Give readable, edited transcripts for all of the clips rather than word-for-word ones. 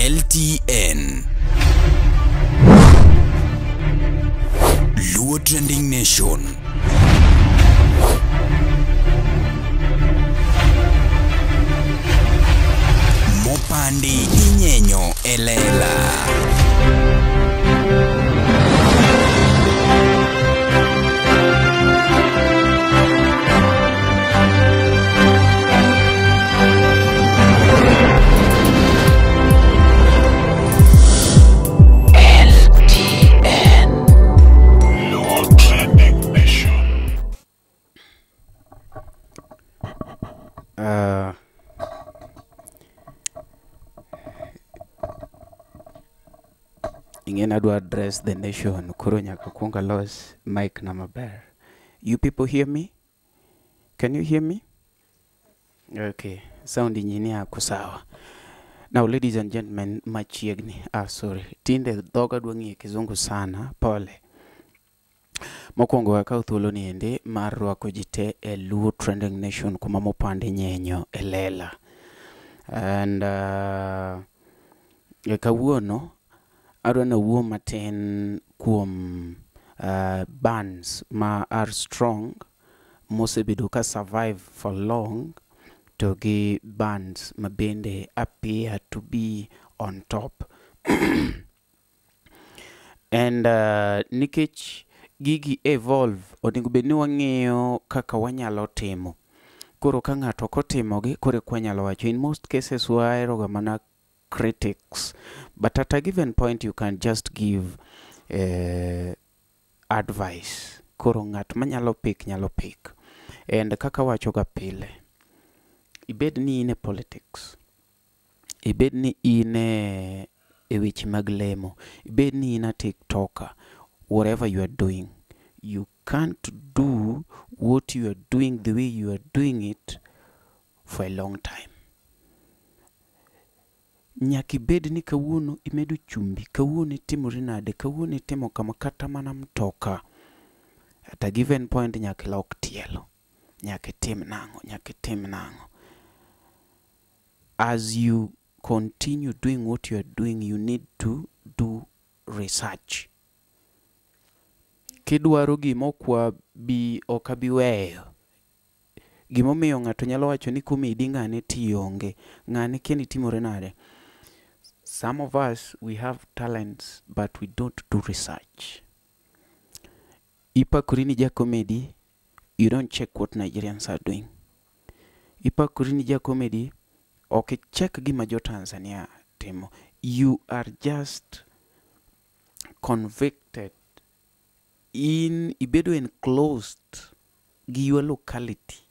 LTN. Luo Trending Nation. Mopandi inyenyo elela. Ing'e adwa address the nation koro nyaka kuong alos mic na maber. You people hear me? Can you hear me? Okay, sound engineer ako sawa. Now ladies and gentlemen, machiegni. Sorry. Tinde dhoga dwa ng'iyo kizungu sana, pole. Mokwongo wakaw thuolo ni endi mar rwako ji te e Luo Trending Nation kuma mopande nyenyo e lela. And kawuono adwa nawuo matin kuom bands ma are strong mosebedo ka survive for long to gi bands ma bende appear to be on top. And nikech gigi evolve, onego bed ni wang'iyo kaka wanyalo timo. Koro ka ng'ato ok otimogi, koro eka wanyalo wacho. In most cases wahero ga mana critics, but at a given point you can just give advice. Koro ng'at manyalo pick nyalo pick. And kaka wacho ga pile, ibed ni in e politics, ibed ni in e weche mag lemo, ibed ni in a TikToker, whatever you are doing, you can't do what you are doing the way you are doing it for a long time. Nyaka ibed ni kawuono imedo chumbi, kawuono itimori nade, kawuono itimo kama, kata mana mtoka. At a given point nyaka ilok tielo, nyaka itim nang'o, nyaka itim nang'o. As you continue doing what you are doing, you need to do research. Kidwaro gima ok abi weyo. Gimomiyo ng'ato nyalo wacho ni comedy ng'ane ti onge, ng'ane kia ni timore nade. Some of us, we have talents, but we don't do research. Ipakori ni ja comedy, you don't check what Nigerians are doing. Ipakori ni ja comedy, ok check gima jo Tanzania timo. You are just convicted. In ibedo enclosed gi your locality.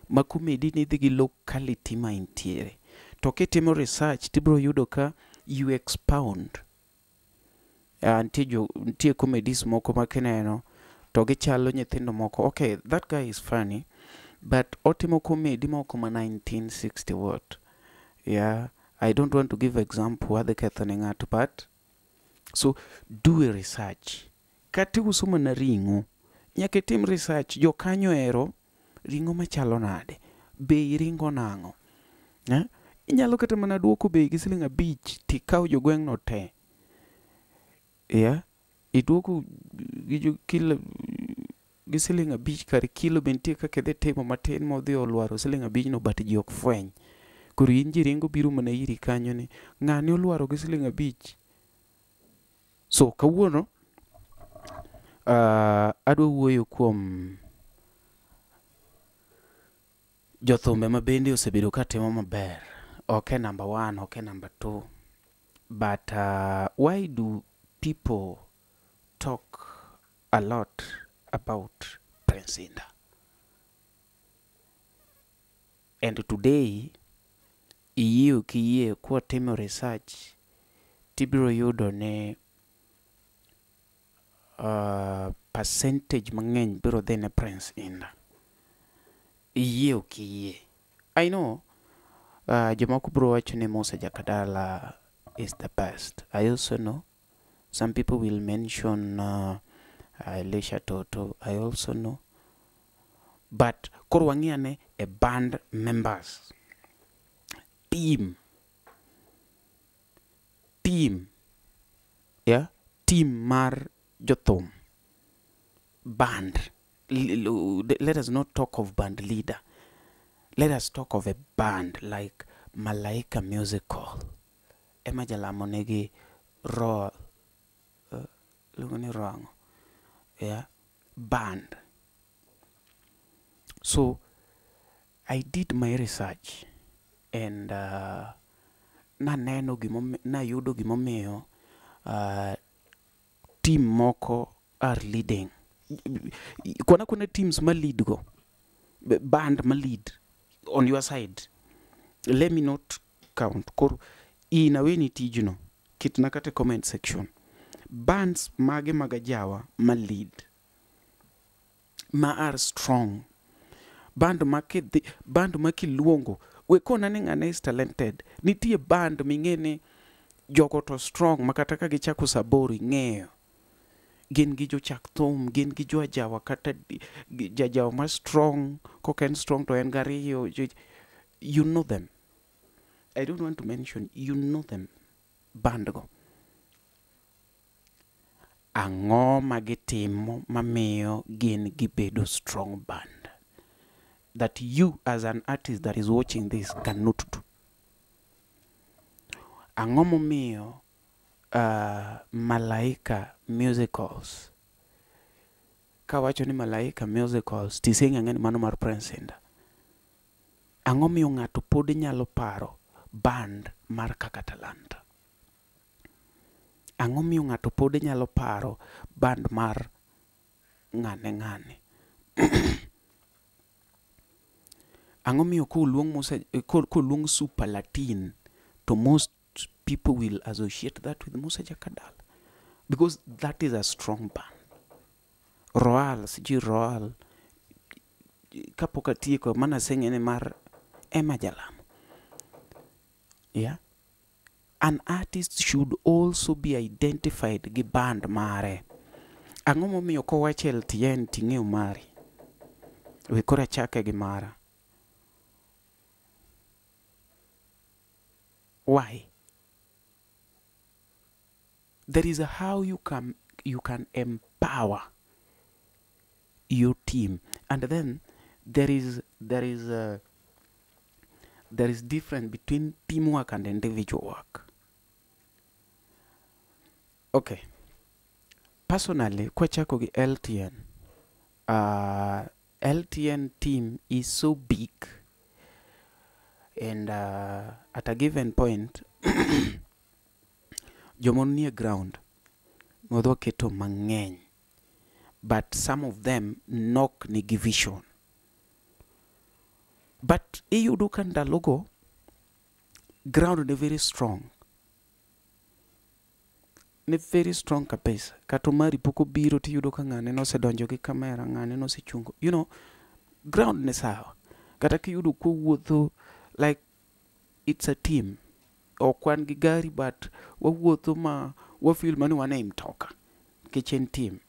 Ma comedy ni dhi gi locality ma intiere. To kitimo research tibiro yudo ka you expound. Nitie comedies moko ma kineno to gichalo nyithindo moko. Okay, that guy is funny, but otimo comedy moko ma 1960 what. Yeah, I don't want to give example adhi ketho ne ng'ato, but so do a research. Kata iuso mana ring'o, nyaka itim research. Jokanyo ero ring'o machalo nade, bei ringo nang'o. Inyalo kata mana duoko bei gi siling 5 tikaw jogweng'no te. Yeah, iduoko gi kilo gi siling 5 kar kilo be nitie kaka idhi timo matin modhi olwaro siling 5 no, but ji ok fweny. Koro in ji ringo biro mana iri kanyo ni ng'ani olwaro gi siling 5. So kawuono adwa wuoyo kuom jothumbe ma bende osebedo ka timo maber. Ok e number 1, ok e number 2. But why do people talk a lot about Prince Indah? And today, iyie ok iyie kwatimo research, tibiro yudo ni percentage mang'eny biro dhi ne Prince Indah. Iyie ok iyie. I know jomoko biro wacho ni Musa Jakadala is the best. I also know some people will mention Elisha Toto. I also know. But koro wang'i ane e band members. Team. Team, yeah? Team mar jothum. Band. Let us not talk of band leader. Let us talk of a band like Malaika Musical. Ema Jalamo nigi ro luongo ni ro ang'o? Yeah? Band. So I did my research and naneno gimomiyo, nayudo gimomiyo team moko are leading. Kwana kwana teams ma lead go, band ma lead on your side. Let me not count. Koro in aweni tijno, ketna kata e comment section. Bands mage mag ajawa ma lead, ma are strong. Band ma kidhi, band ma kiluongo, we kona ni ng'ane is talented. Nitie band ming'e ni jogo to strong ma kata ka gichako saa aboro ing'eyo. Gin gi jochak thum, gin gi jo ajawa kata jajawa ma strong, kok en strong to en gariyo. You know them. I don't want to mention, you know them. Band go. Ang'o ma gitimo mamiyo gin gibedo strong band that you as an artist that is watching this cannot do? Ang'o momiyo Malaika Musicals, kawacho ni Malaika Musicals tiseng'e ang'e ni mano mar Prince Indah. Ang'o miyo ng'ato pod nyalo paro band mar Kaka Talanta? Ang'o miyo ng'ato pod nyalo paro band mar ng'ane ng'ane? Ang'o miyo koluong Musa, koluong Super Latin to most people will associate that with Musa Jakadala? Because that is a strong band. Royal, sijui Royal. Kapok atieko, mana aseng'e ni mar Emma Jalamo. Yeah? An artist should also be identified gi band mare. Ang'o momiyo kowach LTN ting'eyo mari? We koro achake gi mara. Why? There is a how you can empower your team, and then there is difference between teamwork and individual work. Okay. Personally, kwachako gi LTN, LTN team is so big, and at a given point, joma nie ground nodwa keto mang'eny, but some of them nok nigi vision. But iyudo ka ndalogo ground ne very strong. Ne very strong kabisa. Kata Omari pok obiro tiyudo ka ng'ane nosedonjo gi kamera, ng'ane nosechungo. Ground ne sawa. Kata kiyudo kowuotho, like it's a team. Ok wan gi gari, but wawuotho ma wa feel mana ni wan ei mtoka. Nikech en team.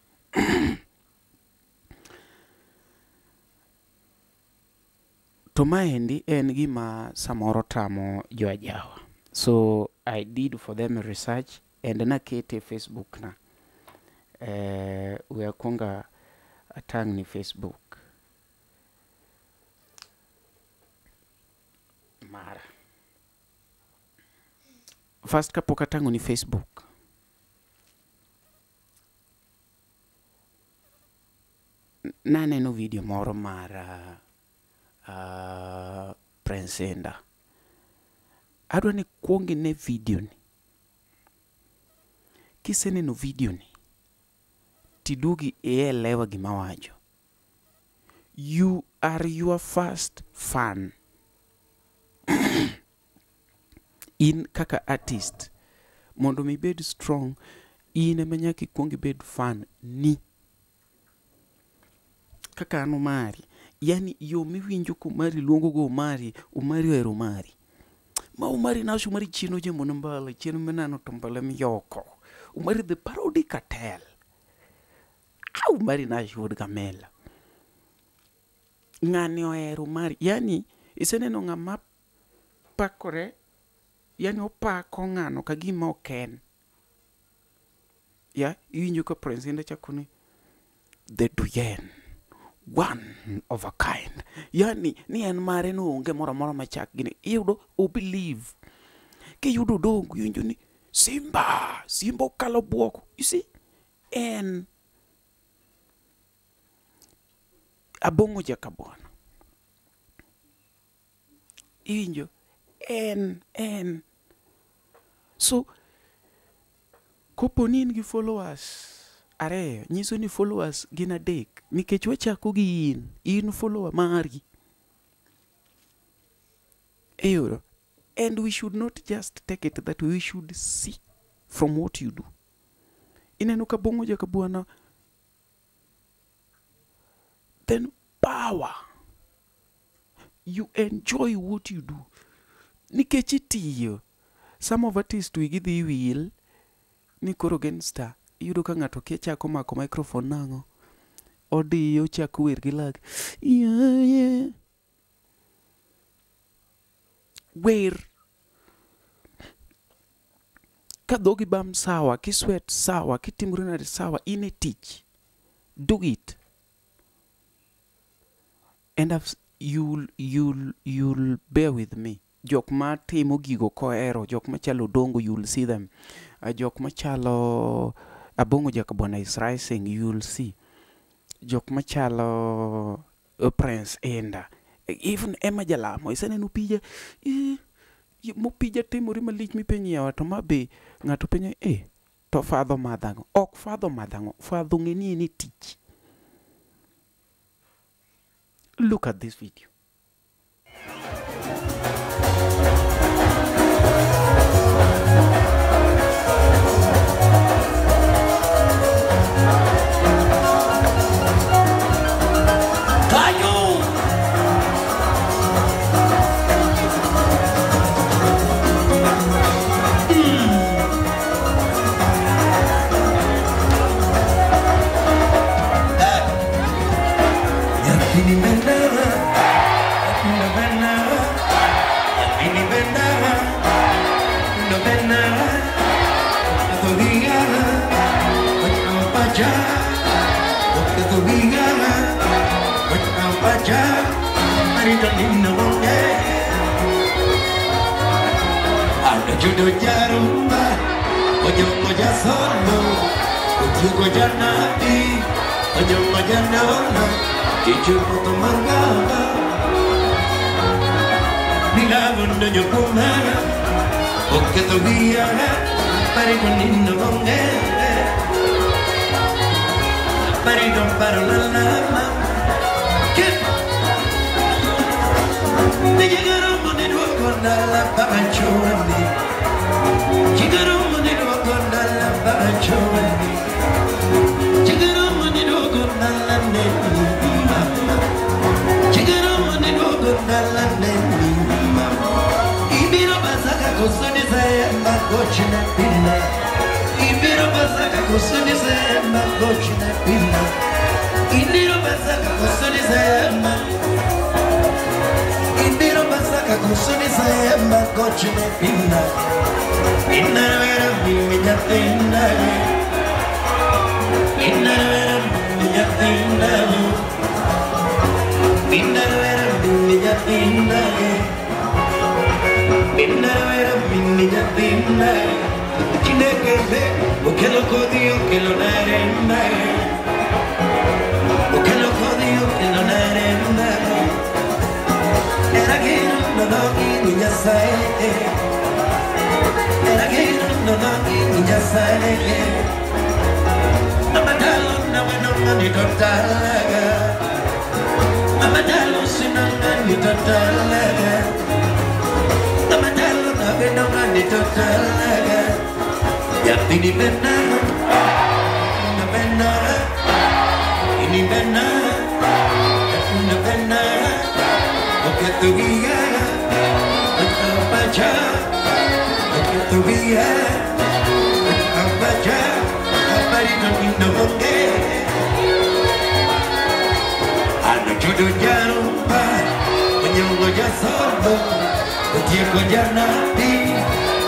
To maendi en gima samoro tamo jo ajawa. So I did for them a research and nakete e Facebook na. We akwonga atang' ni Facebook mara. First, kapok atang'o ni Facebook, naneno video moro mar Prince Indah. Adwa ni kuong ine video ni. Kiseneno video ni, tiduogi ielewa gima awacho. You are your first fan. In kaka artist, mondo mi ibed strong, in ema nyaka ikuong ibed fan ni. Kaka an Omari, yani yo miwinjo ka Omari luongo go Omari, Omari ohero Omari. Ma Omari nawacho Omari chien ojembo ne mbele, chien mineno to mbele miyoko. Omari the parody cartel. Ah, Omari Nash wuod Gamela. Ng'ani ohero Omari. Yani iseneno ng'ama pakore. Yani opako ng'ano ka gima ok en. Ya, iwinjo ka Prince Indah chako ni the Duyen, one of a kind. Yani ni en mare no onge moro amora machak gini. Iyudo o believe. Kiyudo Odongo iwinjo ni Simba, Simba okalo buok. You see? En Abong'o Jakabwana. Iwinjo? En. So, kopo ni in gi followers ariyo, nyiso ni followers gin adek, nikech wachako gi in follower mari. Iyudo? And we should not just take it that we should see from what you do. Ineno ka Abong'o Jakabwana, then power. You enjoy what you do. Nikech itiyo. Some of artists wigi dhi wil ni koro gin star. Iyudo ka ng'ato kia chako mako microphone nang'o. Odiyo ochako wer gi lake. Yeah. Wer. Ka dhogi bam sawa, kiswet sawa, kitimori nade sawa, in e tich. Do it. And you'll bear with me. Jok ma timo gigo kohero, jok machalo Odongo, you'll see them. Jok machalo Abong'o Jakabwana is rising, you'll see. Jok machalo Prince Indah. Even Emma Jalamo, iseneno pija, mopija timore malich mipenjo yawa to ma be ng'ato penjo to fadho madhang'o. Ok fadho madhang'o, fadho ng'e ni en e tich. Look at this video.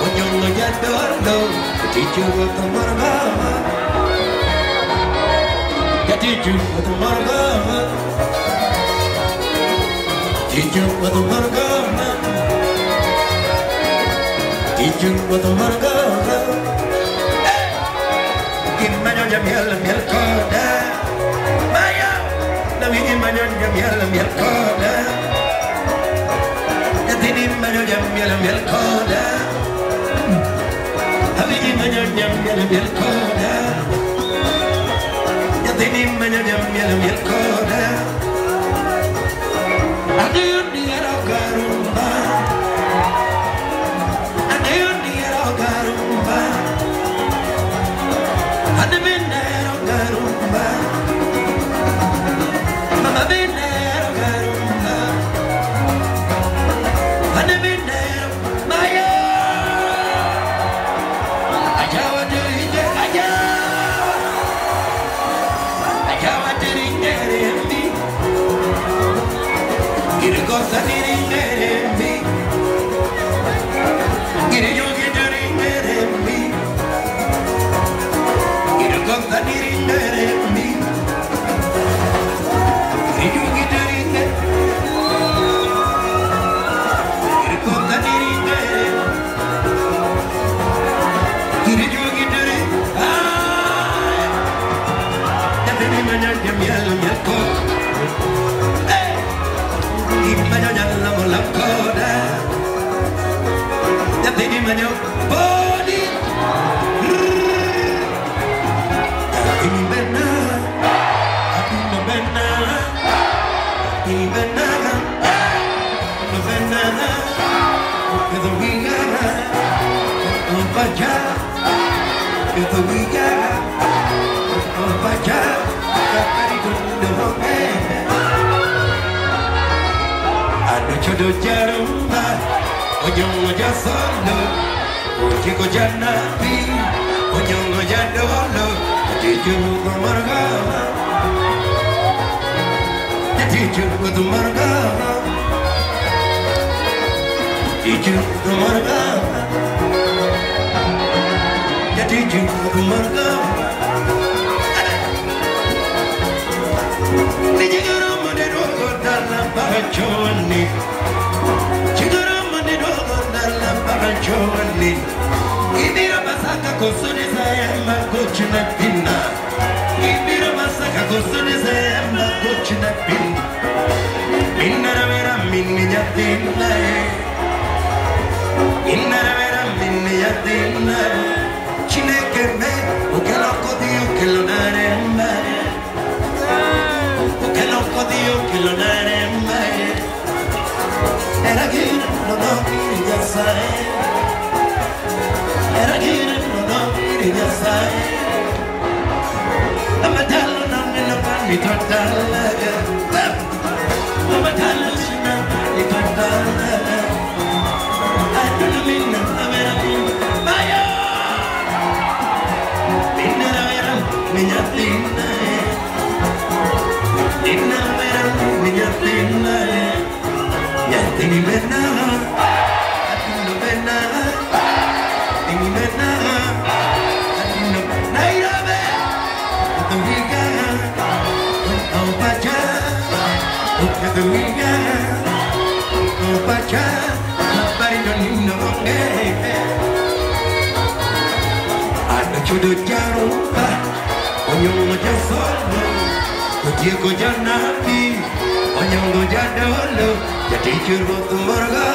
Onyongo jadolo, jatich ruoth omor go. Jatich ruoth omor go. Jatich ruoth omor go. Jatich ruoth omor go. Imanyo jamiel miel koda. Maya, nawinji manyo jamiel miel koda. Nyathini manyo jamiel miel koda. Awinji manyo jamiel miel koda. Nyathini manyo jamiel miel koda. Adhiyo diero garumba. Adhiyo diero garumba. Adhi binero garumba. Mama binero garumba. Adhi binero maya. Ajawa dirinde ajawa. Ajawa dirinde rembi. Girikosa dirinde rembi. Giriyogi dirinde rembi. Girikosa dirinde rembi. Giriyogi dirinde. Girikosa dirinde rembi. Giriyogi dirinde. Ay. Nyathini manyo jamiel miel koda. Imanyo nyalamo lam koda. Nyathini manyo podi. Nyathini bena, nyathini bena, nyathini bena, nyathini bena. Oketho wiya, opacha. Oketho wiya, opacha. Kapari dundo Anochodo jarumba, onyongo jasolo, ojiko janabi, onyongo jadolo, jatich ruoth omor go. Jatich ruoth omor go. Jatich ruoth omor go. Jatich ruoth omor go. Nijigoro mane rogo dala barachoni. Chigoro mane rogo dala barachoni. Ibiro masaka kosuni zema kochina pina. Ibiro masaka kosuni zema kochina pina. Minna vera minni nyathina e. Minna vera minni nyathina. Chineke me okelo kodhi okelo nare mare. Okelo kodhi okelo nare mare. Era gire no no gire Nyasaye. Era gire no no gire Nyasaye. Amatalo na mino pani totala. Amatalo sina pani totala. Aduno minna avera minna maya. Minna vera minna tinna. Minna vera minna tinna. Nyathini bena, atuno bena, nini bena, atuno Nairobi, utuwiga, utopacha, utuwiga, utopacha, habari no nino onge. Anochodo jarumba, onyongo jasolo, otieko janabi, onyongo jadolo, jatich ruoth omor go.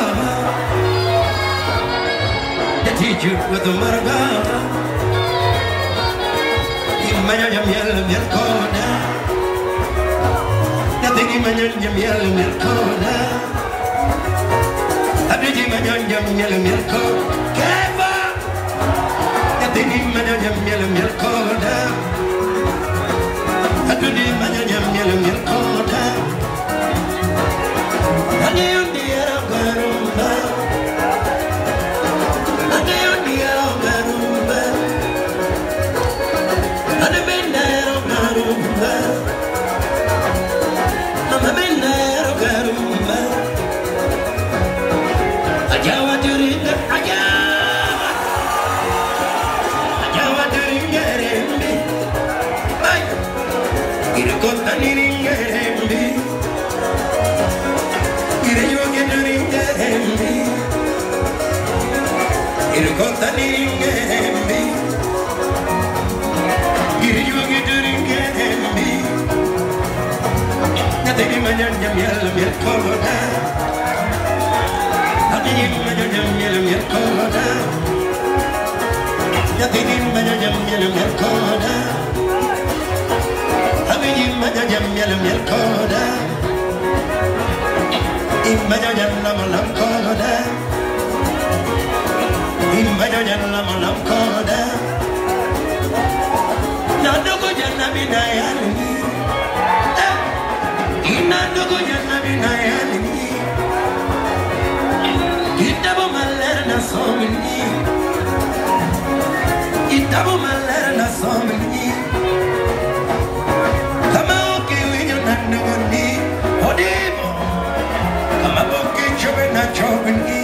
Jatich ruoth omor go. Imanyo jamiel miel koda. Nyathini manyo jamiel miel koda. Abiji manyo jamiel miel koda. Kefa. Nyathini manyo jamiel miel koda. Adudi manyo jamiel miel koda. Ang'eyo diero garumba. Ang'eyo diero garumba. Ane benero garumba. Mama benero garumba. Ajawa dirinda ajawa. Irukota niringembi. Irijugi turingembi. Nyathini manyanya miel miel koda. Nyathini manyanya miel miel koda. Nyathini manyanya miel miel koda. Nyathini manyanya miel miel koda. Imanyanya lam lam koda. Imanyanya lam lam koda. Nandogo jana binayalini. Inandogo jana binayalini. Itabo malerna somni. Itabo malerna somni. Kama okiwinyo nandogo ni odimo. Kama boki chobe na chobni.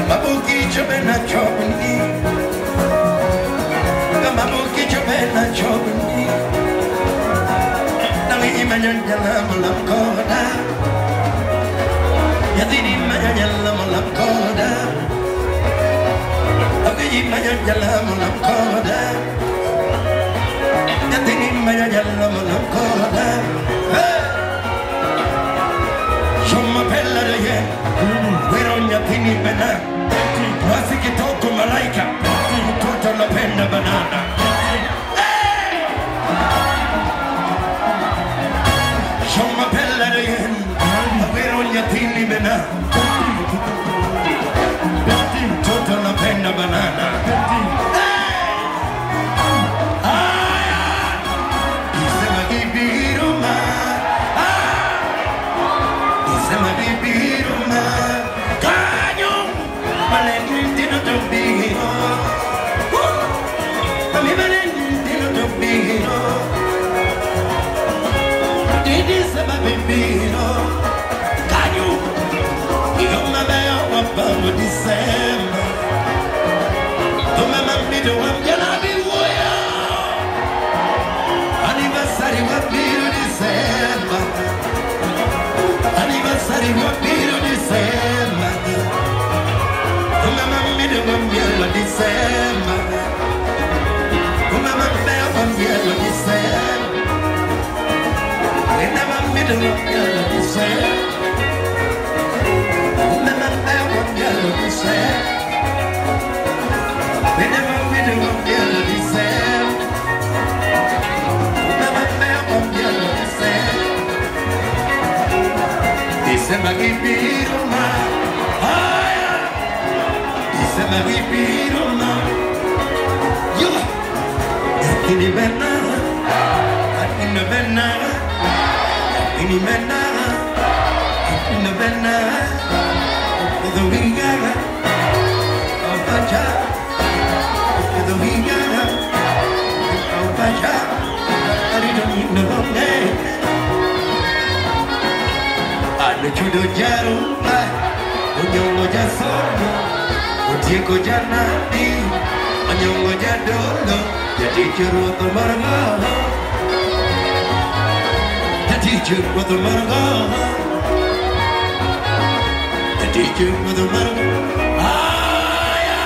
Kama boki chobe na chobni. Kama boki chobe na chobni. Nami manyanya lam lam koda. Nyathini manyanya lam lam koda. Nyathini manyanya lam lam koda. Nyathini manyanya lam lam koda. Shoma pella ye, wero nyathini bena. Wasi kitoko malaika, mtoto anapenda banana. Shoma pella ye, wero nyathini bena. Mtoto anapenda banana. Isema gibiruma. Isema gibiruma. Kanyo malendino tobiro. Mami malendino tobiro. Didi sema bibiro. Kanyo igoma bayo wapango December. Tumama mbido wa mjana biwoya. Anniversary wa biro December. Anniversary wa biro December. Tumama mbido wa mjana December. Tumama mbido wa mjana December. Tumama mbido wa mjana December. Tumama mbido wa mjana December. Tumama mbido wa mjana December. Tumama mbido wa mjana December. December gibiruma. Haya. December gibiruma. Yo. Nyathini bena. Nyathini bena. Nyathini bena. Nyathini bena. The winga. Obacha. The winga. Obacha. I don't know. Anuchudo jaruma, onyongo jasomo, otieko janadi, onyongo jadolo, jaticho ruoth margo, jaticho ruoth margo, jaticho ruoth margo. Aya.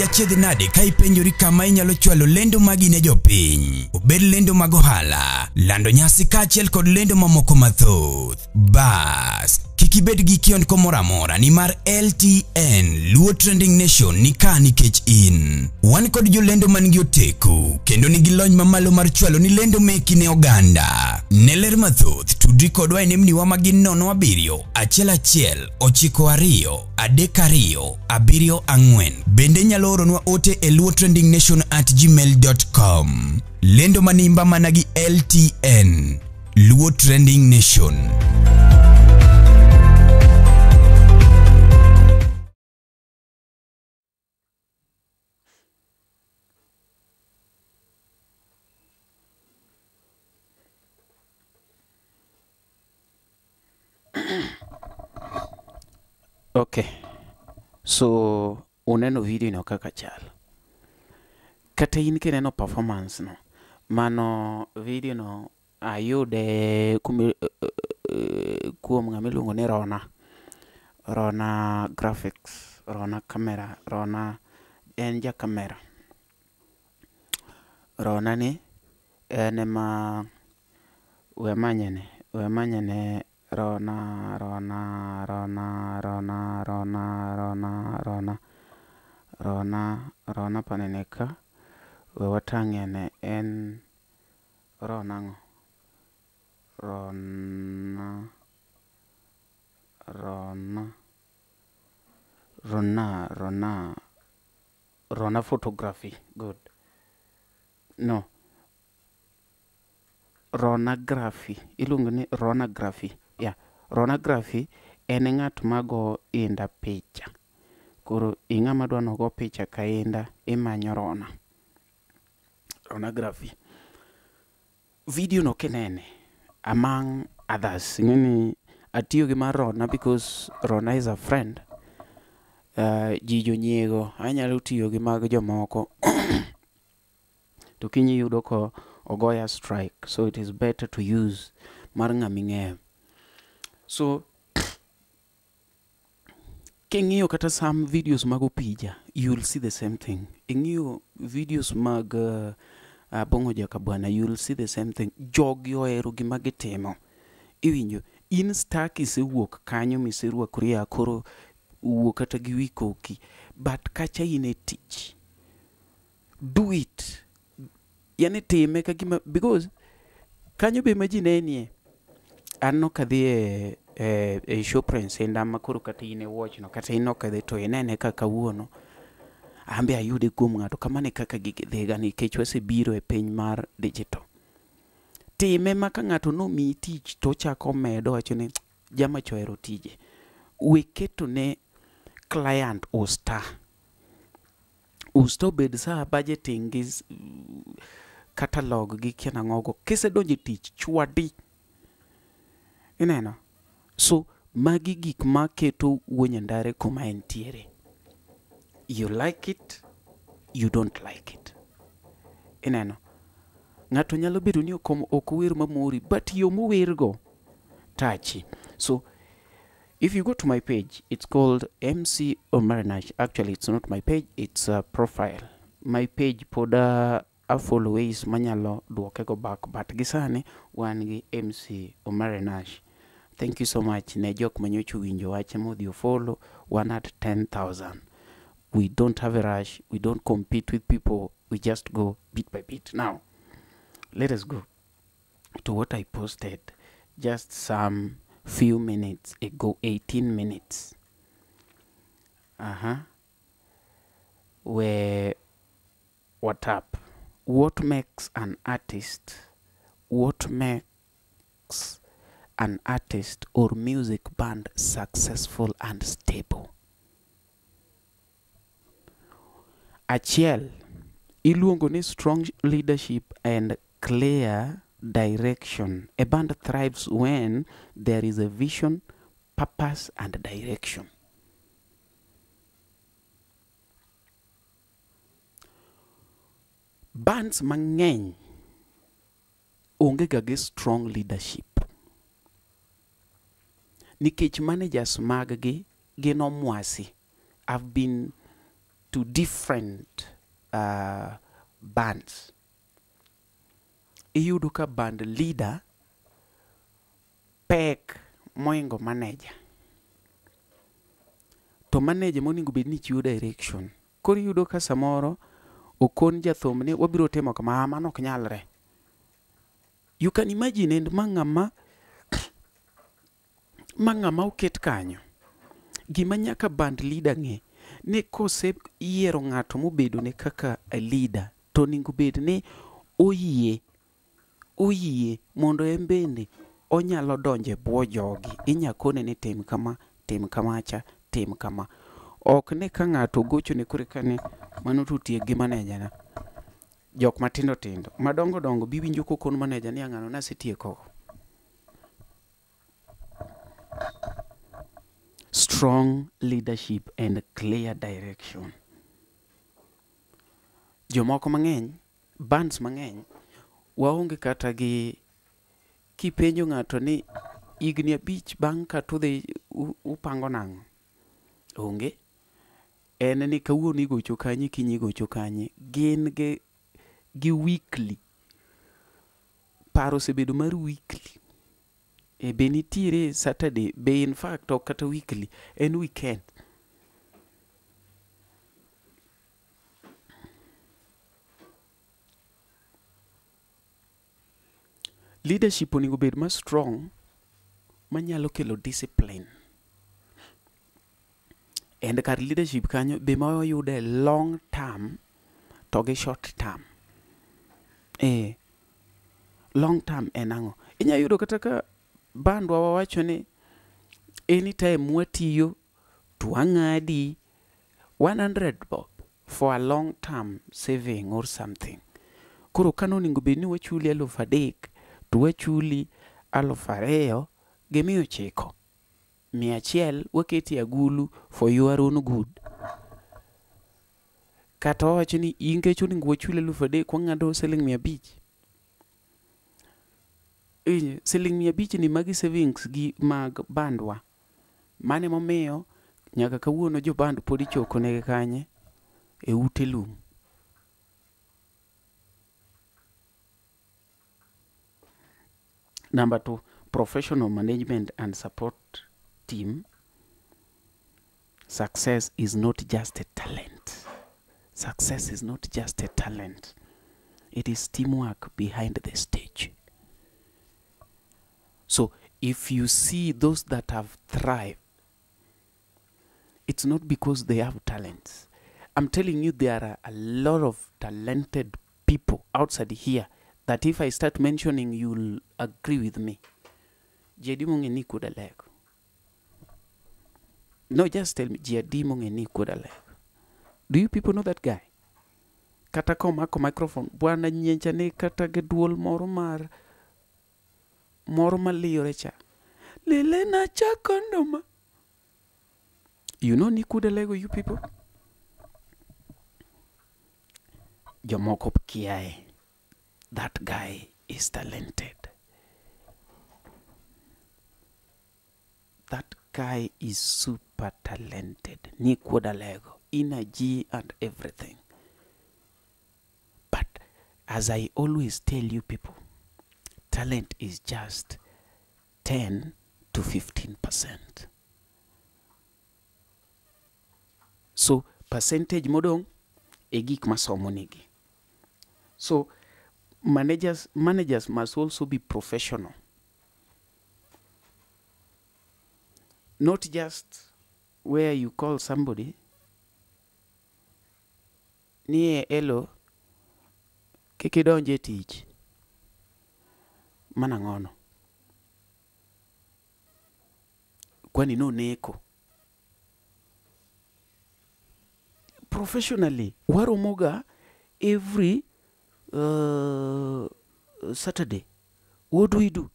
Di achiedh nade ka ipenjori kama inyalo chwalo lendo magi ne jopiny. Obed lendo mag ohala, lando nyasi kaachiel kod lendo mamoko mathoth. Bas, kik ibed gi kiondko moro amora nimar LTN Luo Trending Nation ni ka nikech in. Wan kod jolendo man gi oteku kendo nigi lony mamalo mar chwalo ni lendo meki ne oganda. Ne ler mathoth, tudri kodwa e nembniwa ma gin 07 11 92 32 74. Bende inyalo oronwa ote e luotrendingnation@gmail.com. Lendo manimba mana gi LTN Luo Trending Nation. Okay, so uneno video no kaka chal. Kata in kineno performance no, mano video no ayude kuom ng'ama iluongo ni Rona. Rona Graphics, Rona Camera, Rona en ja camera. Rona ni en ema we amanyene, we amanyene Rona, Rona, Rona, Rona, Rona, Rona, Rona, Rona, Rona panene ka, we watang'ene en Rona ang'o? Rona, Rona, Rona, Rona, Rona Photography, good. No, Ronography, iluongo ni Ronography, yeah. Ronography en ng'at mago inda picha. Koro ing'ama dwa nogo picha ka inda, imanyo Rona. Ronography. Video no kinene, among others, ing'eni atiyo gi mar Rona because Rona is a friend. Ji jonyiego, anyalo tiyo gi mag jomoko. To kiny iyudo ko ogoya strike, so it is better to use mar ng'ama ing'eyo. So, king'iyo kata some videos mag Opija, you will see the same thing. Ing'iyo videos mag Abong'o Jakabwana, you will see the same thing. Jogi ohero gima gitimo. Iwinjo, in star kisewuok kanyo miserwakori a koro wuok kata gi wi koki, but kacha in e tich. Do it. Yani time ka gima, because kanyo be ma ji nenie. An nok adhi e Shoprite Inda ma koro kata in e watch no, kata in ok idhi to inene ka kawuono. An be ayude kuom ng'ato, kamano e kaka gigi dhiga nikech wasebiro e piny mar digital. Time ma ka ng'ato nomiyi tich to ochako omedo owacho ni jamacha ohero tije. We keto ne client usta. Usta obed sa budgeting gi catalog gi kia nang'o go. Kisedonjo e tich, chwadi. Ineno? So, magi gik maketo Wuo Nyandare kuma entiere. You like it, you don't like it. Ineno? Ng'ato nyalo bedo ni ok ower mamori, but yo mowergo tachi. So, if you go to my page, it's called MC Omari Nash. Actually, it's not my page, it's a profile. My page pod a follow ways manyalo duoke go back, but gisani wan gi MC Omari Nash. Thank you so much ne jok manyocha owinjo wach modhi o follow, wan at 10,000. We don't have a rush, we don't compete with people, we just go bit by bit. Now, let us go to what I posted just some few minutes ago, 18 minutes. Where what up? What makes an artist? What makes an artist or music band successful and stable? Achiel, iluongo ni strong leadership and clear direction. A band thrives when there is a vision, purpose, and direction. Bands mang'eny onge ga gi strong leadership. Nikech managers mag gi gin omwasi. I've been to different bands, iyudo ka band leader pek moingo manager. To manager monego bed ni chiwo direction. Koro iyudo ka samoro okon jathum ni wabiro timo kama, mano ok nyalre. You can imagine and ma ng'ama oket kanyo. Gima nyaka band leader ng'e ni kose yiero ng'ato mobedo ne kaka a leader to onego bed ni oyie mondo en bende onyalo donjo e bwo jogi. Inya kone ni tim kama, tim kamacha, tim kama. Ok ni ka ng'ato ogochone kore ka ni mano to otiek gi manager na. Jok matindo tindo, madongo dongo biwinjo kokon manager ni ng'ano nasetieko. Strong leadership and clear direction. Jomoko mang'eny, bands mang'eny, waonge kata gi kipenjo ng'ato ni higni 5 bang' ka tudhi upango nang'o? Onge. En ni kawuono igocho kanye, kiny igocho kanye. Gin gi weekly. Paro osebedo mar weekly. E be nitiere Saturday, be in fact ok kata weekly, en weekend. Leadership onego bed ma strong manyalo kelo discipline. And kar leadership kanyo be ma wayude long term to gi short term. Long term en ang'o? Inya yudo kata ka bandwa wawacho ni anytime watiyo to wang'adi 100 bob for a long term saving or something. Koro kano onego bed ni wachuli 3,000 to wachuli 2,900. 100 waketi agulu for your own good. Kata wawacho ni in kech onego wachuli 3,000 wang'ado siling 500. Siling 500 ni magi savings gi mag bandwa. Mane momiyo nyaka kawuono jo band pod ichoko negi kanye e ute lum. Number 2, professional management and support team. Success is not just a talent. Success is not just a talent. It is teamwork behind the stage. So if you see those that have thrived, it's not because they have talents. I'm telling you, there are a lot of talented people outside here that if I start mentioning, you'll agree with me. Jedi mong'e Kudalego. No, just tell me, Jedi mong'e Kudalego. Do you people know that guy? Kata komako microphone, bwana nyencha ne kata gi duol moro mar moro maliyore cha. Lele na chako ndoma. You know Nikudalego, you people? Jomoko kiae. That guy is talented. That guy is super talented. Nikudalego, energy and everything. But as I always tell you people, talent is just 10 to 15%. So percentage modong e gik masomo nigi. So managers must also be professional. Not just where you call somebody, nie elo, kikidonje tich. Mana ng'ono. Kwani no neko. Professionally, waromoga every Saturday. What do we do?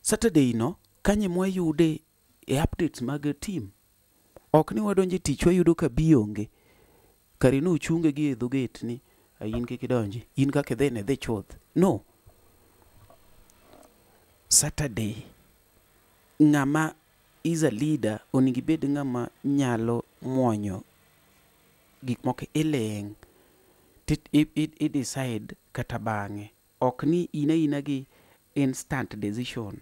Saturday no, kanye mwayude e updates mag team. Ok ni wadonje tich wayudo ka bionge. Kare no uchunge gi e dho gate ni in kik idonji, in kaka idhi ne dhi chuth. No. Saturday, ng'ama Is a leader, onego ibed ng'ama nyalo muonyo gik moko iling' to i decide kata bang'e. Ok ni in aina gi instant decision.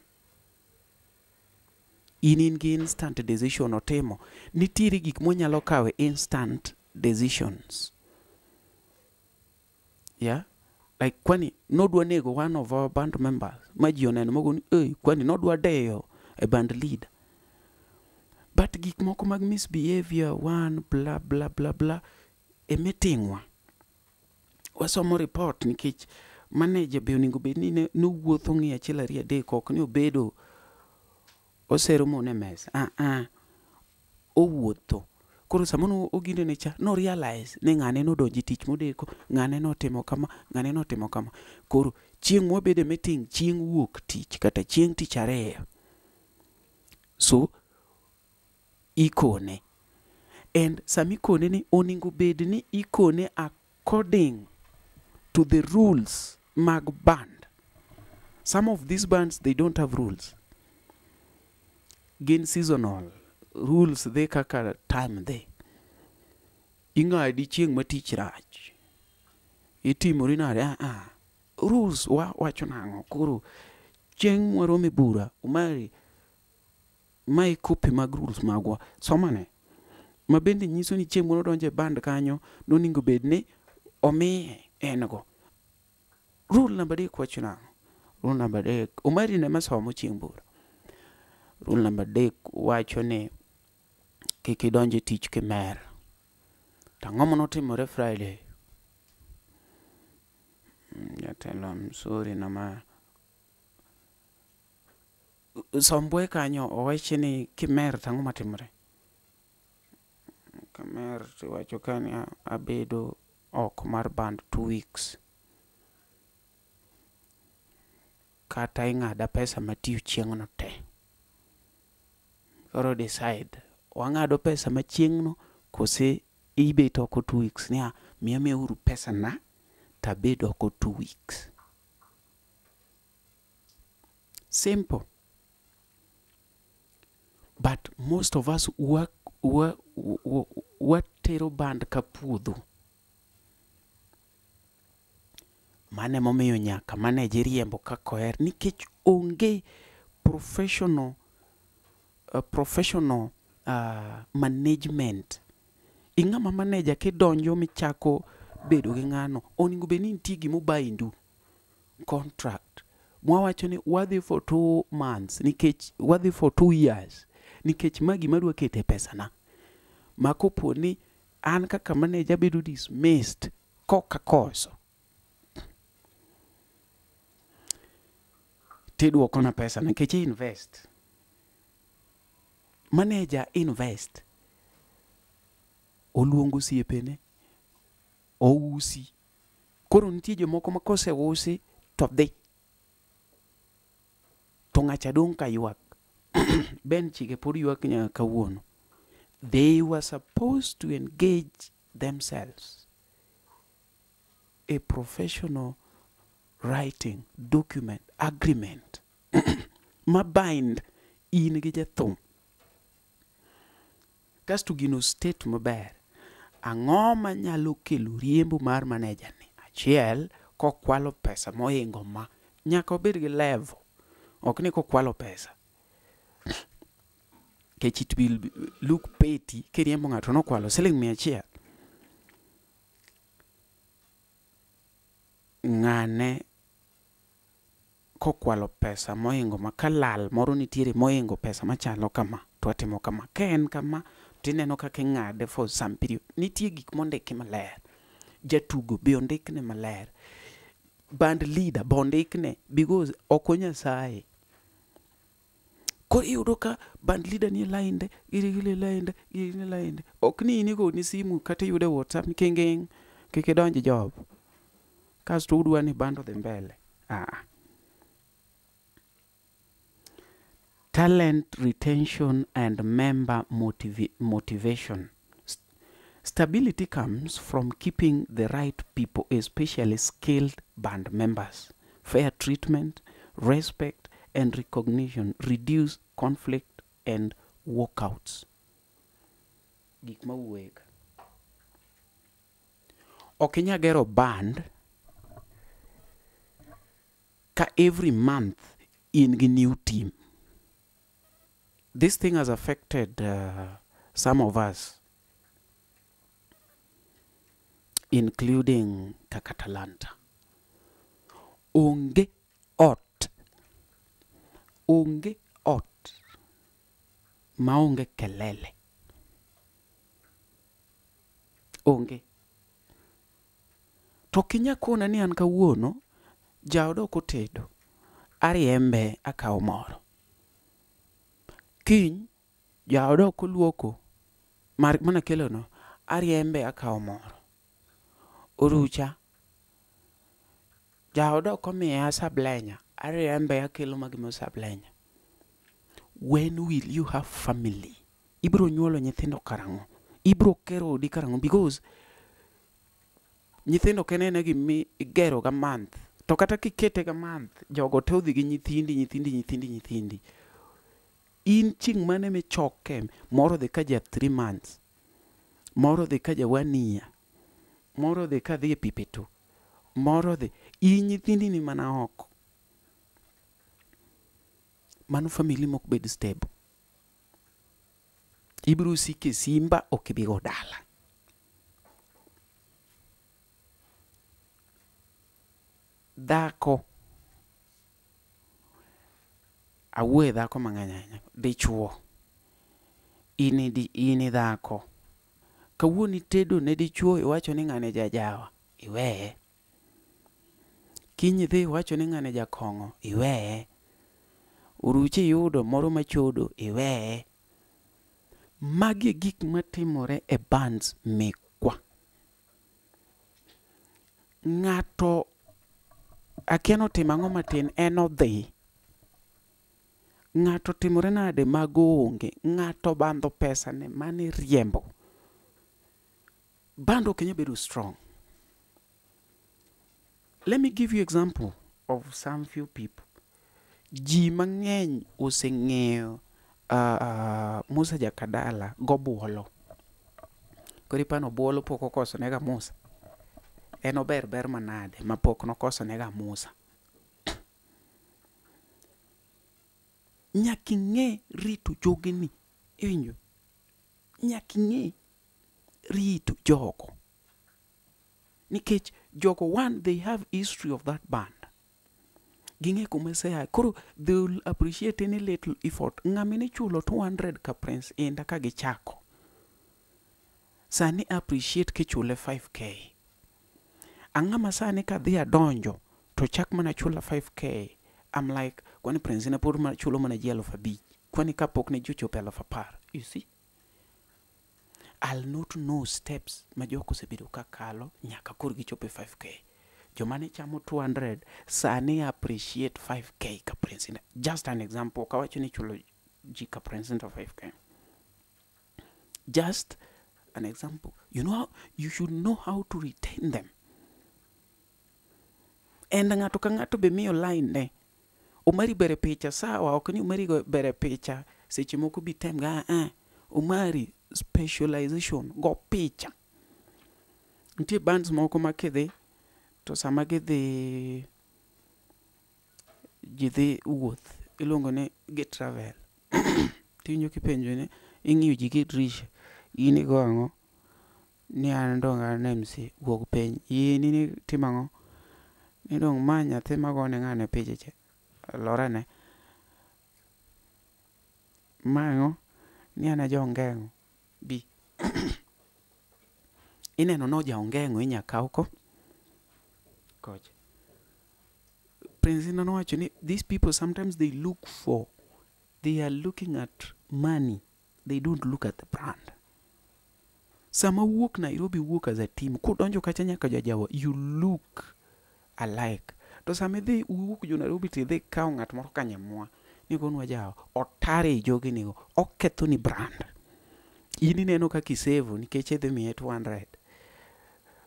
In gi instant decision otimo. Nitiere gik mwanyalo kawe instant decisions. Yeah? Like kwani nodwa nego one of our band members ma ji oneno mogo ni "Ei, kwani nodwa deyo e band leader." But gik moko mag misbehavior, one bla bla bla bla e meeting wa. Wasomo report nikech manager be onego bed ni nowuotho ng'iyo achiel ariyo adek, ok ni obedo osero mon e mesa. Ah ah. Owuotho. Koro sama ogindene cha, no realize ni ng'ane nodonjo e tich modeko, ng'ane notimo kama, ng'ane notimo kama. Koro chieng' mwabedo e meeting, chieng' wuok tich kata chieng' tich ariyo. So, ikone. And sama ikone ni onego bed ni ikone according to the rules mag band. Some of these bands, they don't have rules. Gin seasonal. Rules dhi kaka time dhi. Ing'adi chieng' ma tich rach. Itimori nade? Ah, ah. Rules wa wacho nang'o? Koro chieng' mwarome bura, Umari, mae copy mag rules magwa. Somane. Ma bende nyiso ni chieng' moro donjo e band kanyo, nonego bed ni omiye en go. Rule namba 3 wacho nang'o? Rule namba 3, Umari ne masomo chieng' bura. Rule namba 3 wacho ni kik idonj e tich kimer. To ang'o manotimore Friday? Jatelo, I'm sorry nama. Sombwe kanyo owachi ni kimer to ang'o matimore? Kamer to iwacho ka ni abedo oko mar band 2 weeks. Kata ing'ada pesa matiyo chieng'no te. Koro decide, wang'ado pesa ma chieng'no kose ibet oko 2 weeks niya, miya miya uru pesa na tabed oko 2 weeks. Simple. But most of us watero band ka puodho. Mano emomiyo nyaka manager iriembo kaka oher nikech onge professional management. Ing'ama manager kidonjo michako bedo gi ng'ano, onego bed ni nitie gima o bind u. Contract. Mwawacho ni wadhi for 2 months nikech wadhi for 2 years nikech ma gima adwa kete pesa na. Ma kopo ni an kaka manager abedo dismissed kok akoso, tiduokona pesa nikech i invest. Manager invest. Oluongo osiepene, ousi. Koro nitie jomoko ma koseusi to dhi. To ng'acha dong' ka ywak. Ben Chike pod ywak nyaka kawuono. They were supposed to engage themselves a professional writing document agreement ma bind in gi jathum. Kasto gino state maber. Ang'o manyalo kelo riembo mar manager ni? Achiel, kokwalo pesa mohingo ma. Nyaka obed gi level. Ok ni kokwalo pesa. Nikech it will look petty kiriembo ng'ato nokwalo siling 100. Ng'ane kokwalo pesa mohingo ma kalal moro nitiere mohingo pesa machalo kama to watimo kama. Ka en kama tineno kaka ing'ade for some period. Nitie gik mondiki maler. Jatugo be ondikne maler. Band leader be ondikne because ok o Nyasaye. Koro iyudo ka band leader nie line giri gini line giri nie line. Ok ni in igoni simu kata iyude e WhatsApp ni kinging kik idonj job. Kasto udwa ni band odhi mbele. Ah ah. Talent retention and member motivation. Stability comes from keeping the right people, especially skilled band members. Fair treatment, respect, and recognition reduce conflict and Walkouts. Gik mawuoye ka. Ok inyal gero band ka every month in gi new team. This thing has affected some of us, including Kaka Talanta. Onge ot, onge ot maonge kelele. Onge. To ok inyal kona ni an kawuono jaoda ok otedo, ariembe akawo moro. Kiny jaoda ok oluoko manakelono, ariembe akawo moro. Orucha, jaoda ok omiya sablenya, ariembe akelo magima sablenya. When will you have family? Ibiro nyuolo nyithindo karang'o? Ibiro gero odi karang'o? Because nyithindo ok en gima igero ga month. To kata kikete ga month, jogo te odhi gi nyithindi, nyithindi, nyithindi, nyithindi. In chieng' mane michoke, moro dhi ka ja 3 months, moro dhi ka ja 1 year, moro dhi ka dhi e pipeto, moro dhi, in nyithindi ni mana oko. Mano family mok bed stable. Ibiro siko e simba ok ibi go dala. Dhako, awuoye dhako mang'eny ahinya, dichuo, in dhako. Kawuono itedo ne dichuo iwacho ni ng'ani jajawa, iweye. Kiny idhi iwacho ni ng'ani jakong'o, iweye. Oruchi iyudo moro machodo, iweye. Magi e gik matimore e bands mekwa. Ng'ato akia notimo ang'o matin, en odhi. Ng'ato otimore nade mago onge. Ng'ato obandho pesa ne mane riembo. Band ok nyal bedo strong. Let me give you example of some few people. Ji mang'eny oseng'eyo Musa Jakadala gobuolo. Koro ipani obuolo pok okoso nega Musa. En ober ber manade ma pok nokoso nega Musa. Nyaka ing'e rito jogeni. Iwinjo? Nyaka ing'e rito jogo. Nikech jogo one, they have history of that band. Ging'e kuma iseaye. Koro they will appreciate any little effort. Ng'ama nichulo 200 ka Prince Indah ka gichako. Sani appreciate kichule 5k. Ang'ama sani kadhi adonjo to chak mana chula 5k. I'm like, kwani Prince Indah pod chulo mana ji 5,000. Kwani kapok ne ji ochopo 10,000. You see? I'll not know steps ma jok osebedo ka kalo nyaka koro gichopo e 5k. Joma ne chamo 200 sani appreciate 5k ka Prince Indah. Just an example, ok awacho ni chulo ji ka Prince Indah 5k. Just an example. You know how, you should know how to retain them. And ng'ato ka ng'ato be miyo line ne. Omari ber e picha, sawa, ok ni Omari ber e picha, seche moko bi tem ga, Omari specialization, go picha. Nitie bands moko ma kidhi, to sama gidhi, ji dhi wuoth, iluongo ni gi travel. Tiwinjo kipenjo ni, ing'iyo ji gi dirisha, in igo ang'o? Ni an dong' an MC, wuog piny. In itimo ang'o? Ni dong' ma nyathi magone ng'ane picha cha, lorane. Ma ang'o? Ni an a ja ongeng'o, bi. Ineno no ja ongeng'o inya kaw ko kocha. Prince Indah nowacho ni these people sometimes they look for, they are looking at money, they don't look at the brand. Sama wuok Nairobi wuok as a team, kudonjo kacha nyaka jajawa, you look alike. To sama idhi uwuok jo Nairobi tidhi kawo ng'at moro kanyamwa, ni gonwa jawa, otare i jogenigo, oketho ni brand. In ineno kaka isevo nikech idhi miye 200.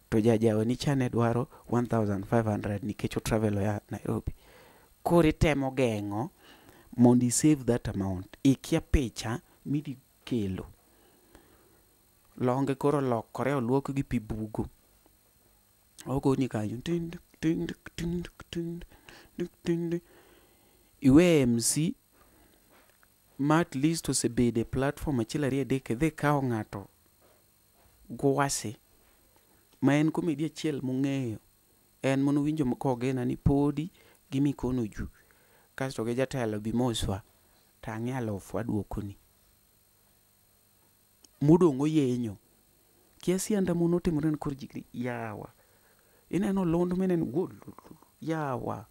To jajawa ni cha ne dwaro 1500 nikech o travel oya Nairobi. Koro itemo geng'o mondo i save that amount. Ikia picha midhi kelo. Longe koro olokore oluok gi pi bugo. Ogoni kanyo tin tin tin tin tin. Iwe MC ma at least osebedo e platform achiel ariyo adek idhi ikawo ng'ato gwasi ma en comedy achiel mong'eyo en manowinjo kogena ni podi gi mikono juu kasto gi jatelo bi moswa tang'e alufu aduokoni. Modong' oyenyo. Kia sianda monotimore ne kor ji yawa. Ineno lund mineno wuo yawa.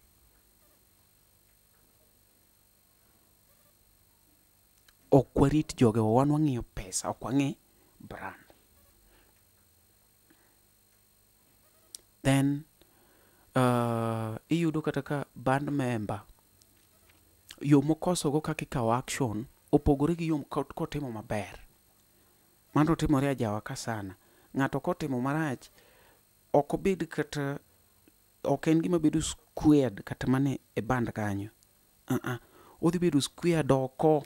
Ok warit jogewa wan wang'iyo pesa ok wang'i brand. Then iyudo kata ka band member yo mokosogo kaka ikawo action opogore gi yo kotimo maber. Mano timore ajawa ka sana. Ng'ato kotimo marach ok obed kata ok en gima bedo squared kata mana e band kanyo. Odhi bedo squared oko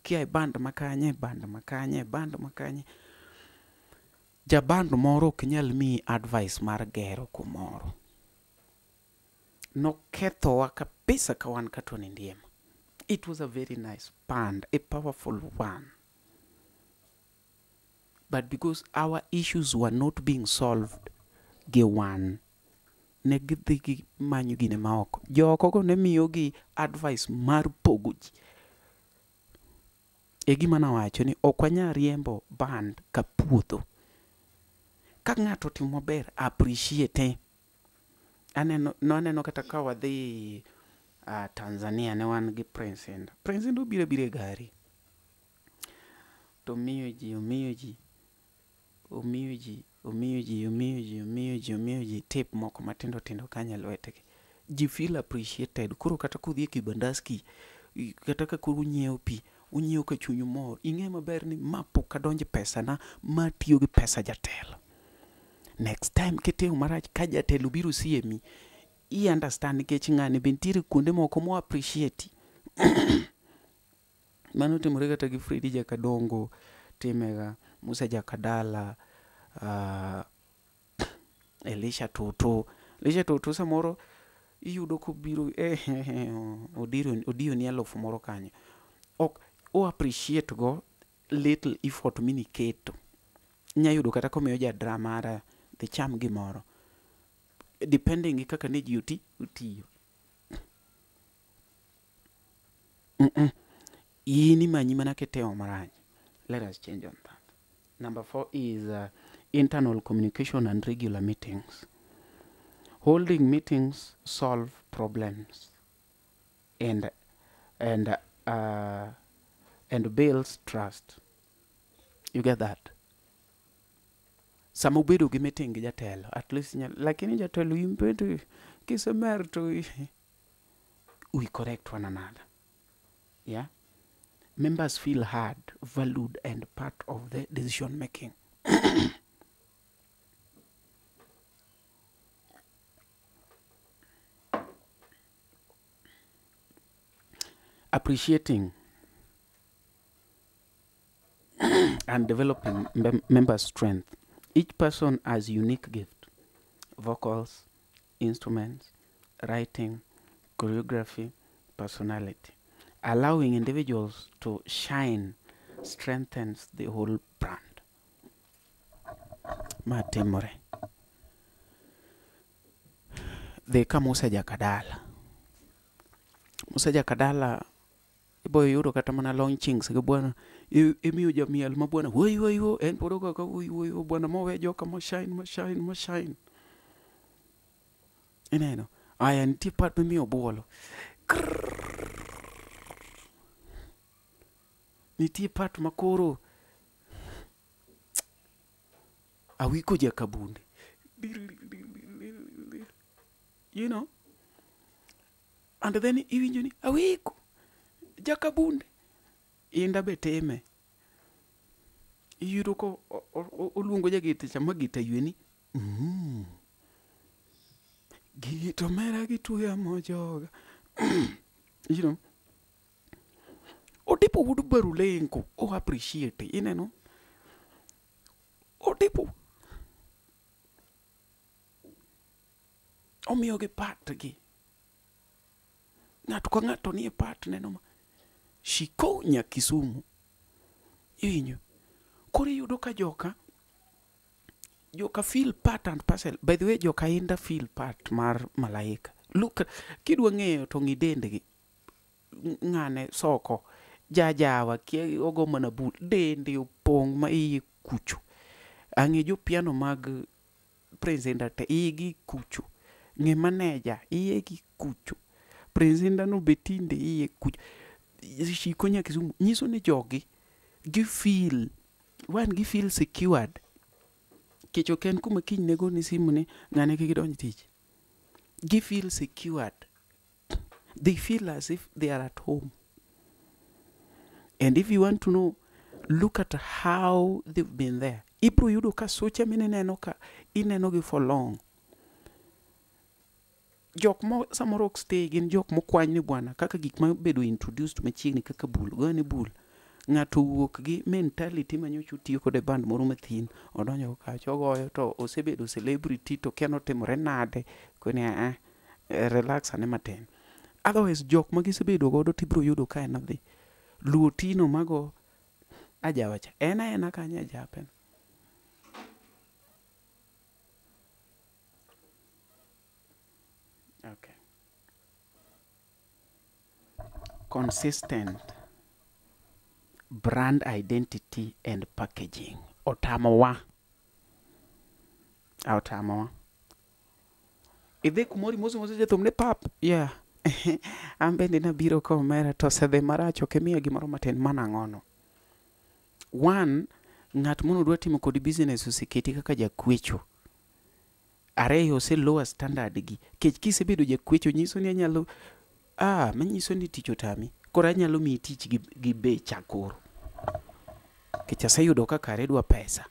kia e band makanye, e band makanye, e band makanye. Ja band moro ok nyal miyi advice mar gero kumoro. Nokethowa kabisa ka wan ka Tony Ndiema. It was a very nice band, a powerful one. But because our issues were not being solved gi wan, ne gidhi gimanyo gine maoko. Jooko go ne miyogi advice mar pogo ji. E gima nawacho ni ok wanyal riembo band ka puodho. Ka ng'ato otimo maber, appreciate. Aneno, naneno kata ka wadhi Tanzania ne wan gi Prince Indah. Prince Indah obiro abira e gari. To omiyo ji, omiyo ji, omiyo ji, omiyo ji, omiyo ji, omiyo ji, omiyo ji tip moko matindo tindo kanyo e lwetgi. Ji feel appreciated. Koro kata kudhi e kibandaski, kata ka koro unyiewo pi, unyiewo ka chunyu mor. Ing'e maber ni ma pok adonjo e pesana, ma tiyo gi pesa jatelo. Next time kitimo marach ka jatelo biro siemi, i understand nikech ng'ani be nitiere kuonde moko mo appreciate. Mano timore kata gi Fredi Jakadongo, timega, Musa Jakadala, Elisha Toto. Elisha Toto samoro iyudo kobiro odiyoni alufu moro kanyo. Ok o appreciate go little effort miniketo. Inya yudo kata komiyo ja drama dhi cham gimoro. Depending gi kaka ne ji otiyo. In imanyi mana kitimo marach. Let us change on that. Number 4 is internal communication and regular meetings. Holding meetings solve problems and builds trust. You get that? Sama ubedo gi meeting gi jatelo, at least lakini jatelo in bende kisemer to we correct one another. Yeah? Members feel heard, valued, and part of the decision making. Appreciating and developing member strength. Each person has unique gift: vocals, instruments, writing, choreography, personality. Allowing individuals to shine strengthens the whole brand. Ma timore. Dhi ka Musa Jakadala. Musa Jakadala ibo yudo kata mana launchings gi bwana, imiyo jamiel ma bwana woi woi wo, en pod ogo ka woi woi wo bwana mowe joka mo shine mo shine mo shine. Ineno? Aya, nitie part mimiyo buolo. Nitie part makoro Awiko Jakabunde. You know? And then iwinjo ni Awiko Jakabunde. Inda be time. Iyudo ko oluongo jagita cha ma gita yweni. Gito mera gi tuya mojoga. You know? Odipo wuod Barulengo o appreciate ineno. Odipo omiyogi part gi. Ng'ato ka ng'ato nie part ne no ma. Shiko nya Kisumu. Iwinjo? Koro iyudo ka joka feel part and parcel. By the way, joka Indah feel part mar Malaika. Look, kidwa ng'eyo to ng'i dendgi. Ng'ane soko. Jajawa kia ogo mana bul. Dende opong' ma iye kucho. Ang'e jo piano mag Prince Indah te igi kucho. Ng'e manager iye gi kucho. Prince Indah no be tinde iye kucho. Shiko nya Kisumu nyiso ni jogi gi feel one gi feel secured. Kech ok en kuma kiny ne goni simu ni ng'ane kik idonj tich. Gi feel secured. They feel as if they are at home. And if you want to know, look at how they've been there. Ibro yudo ka socha mineneno ka ineno gi for long. Jok mo samoro ok stay gin jok mokwany ni bwana kaka gik ma bedo introduced machiegni kaka bul gone bul. Ng'ato owuok gi mentality manyocha otiyo kode band moro mathin odonjo kacha ogoyo to osebedo celebrity to kia notimore nade koni a relax ane matin. Otherwise jok ma gisebedo godo tibro yudo ka en odhi. Luo Tino mago ajawa cha en aena kanyo e jape. Okay. Consistent brand identity and packaging. Otamowa. Otamowa. Idhi kumoro imoso moso jathum ne pap. Yeah. An bende nabiro ka omera to osedhi marach ok imiya gimoro matin mana ang'ono. One, ng'at mano dwa timo kodi business oseketi kaka jakwecho. Ariyo ose lower standard gi. Kech kisebedo jakwecho nyiso ni anyalo manyiso ni tich otami. Koro anyalo miyi tich gi becha koro. Kech aseyudo ka kare idwa pesa.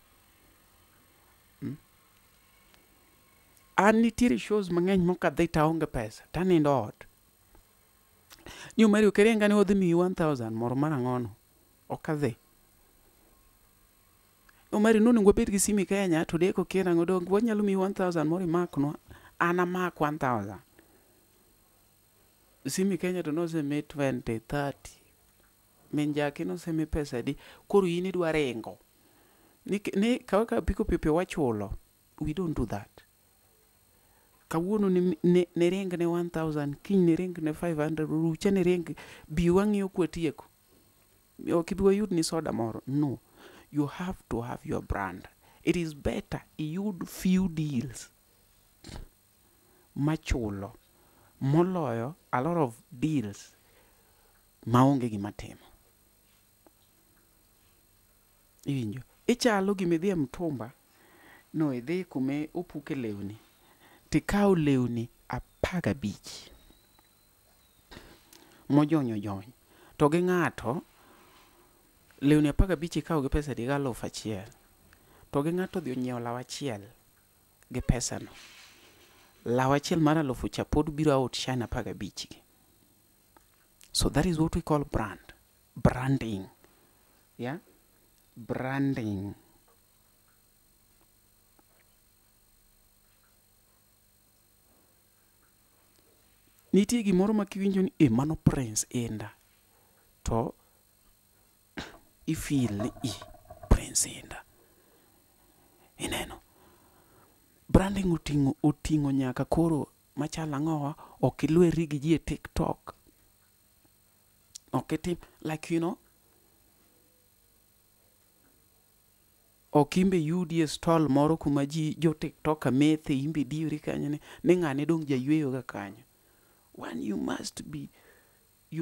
An nitiere shows mang'eny mokadhi taonge pesa tanindo ot. Ni Omari ok iringa ni wadhi miyi 1000 moro mar ang'ono. Ok adhi. Omari nonego wabed gi simu Kenya to deko kia nang'o dong wanyalo miyi 1000 moro imaknwa. An amak 1000. Simi Kenya to nosemi 20, 30. Min jaki nosemi pesa adi. Koro in idwa ringo. Ni kaka apiko piyo piyo wachulo. We don't do that. Kawuono ne ring ne 1000, kiny ne ring ne 500, rucha ne ring bi wang'iyo kwatieko. Ok ibi wayud ni soda moro. No. You have to have your brand. It is better iyud few deals machulo moloyo a lot of deals maonge gima timo. Iwinjo? Ichalo gima idhi e mtumba, no idhi kuma opuke lewni, tikaw lewni 15 mojony ojony. To gi ng'ato, lewni 15 ikawo gi pesa adi? Gi 1000. To gi ng'ato odhi onyiewo law achiel gi pesano. Law achiel mar 1000 cha pod biro outshine 15 gi. So that is what we call brand. Branding. Yeah? Branding. Nitie gimoro ma kiwinjo ni mano Prince Indah to i feel ni Prince Indah. Ineno? Branding oting'o nyaka koro machalo ang'owa ok ilweri gi ji e TikTok. Ok itim like you know ok imbe yudi e stall moro kuma ji jo TikTok methe imbe diyori kanyo ni ng'ane dong' jayweyo ga kanyo. One, you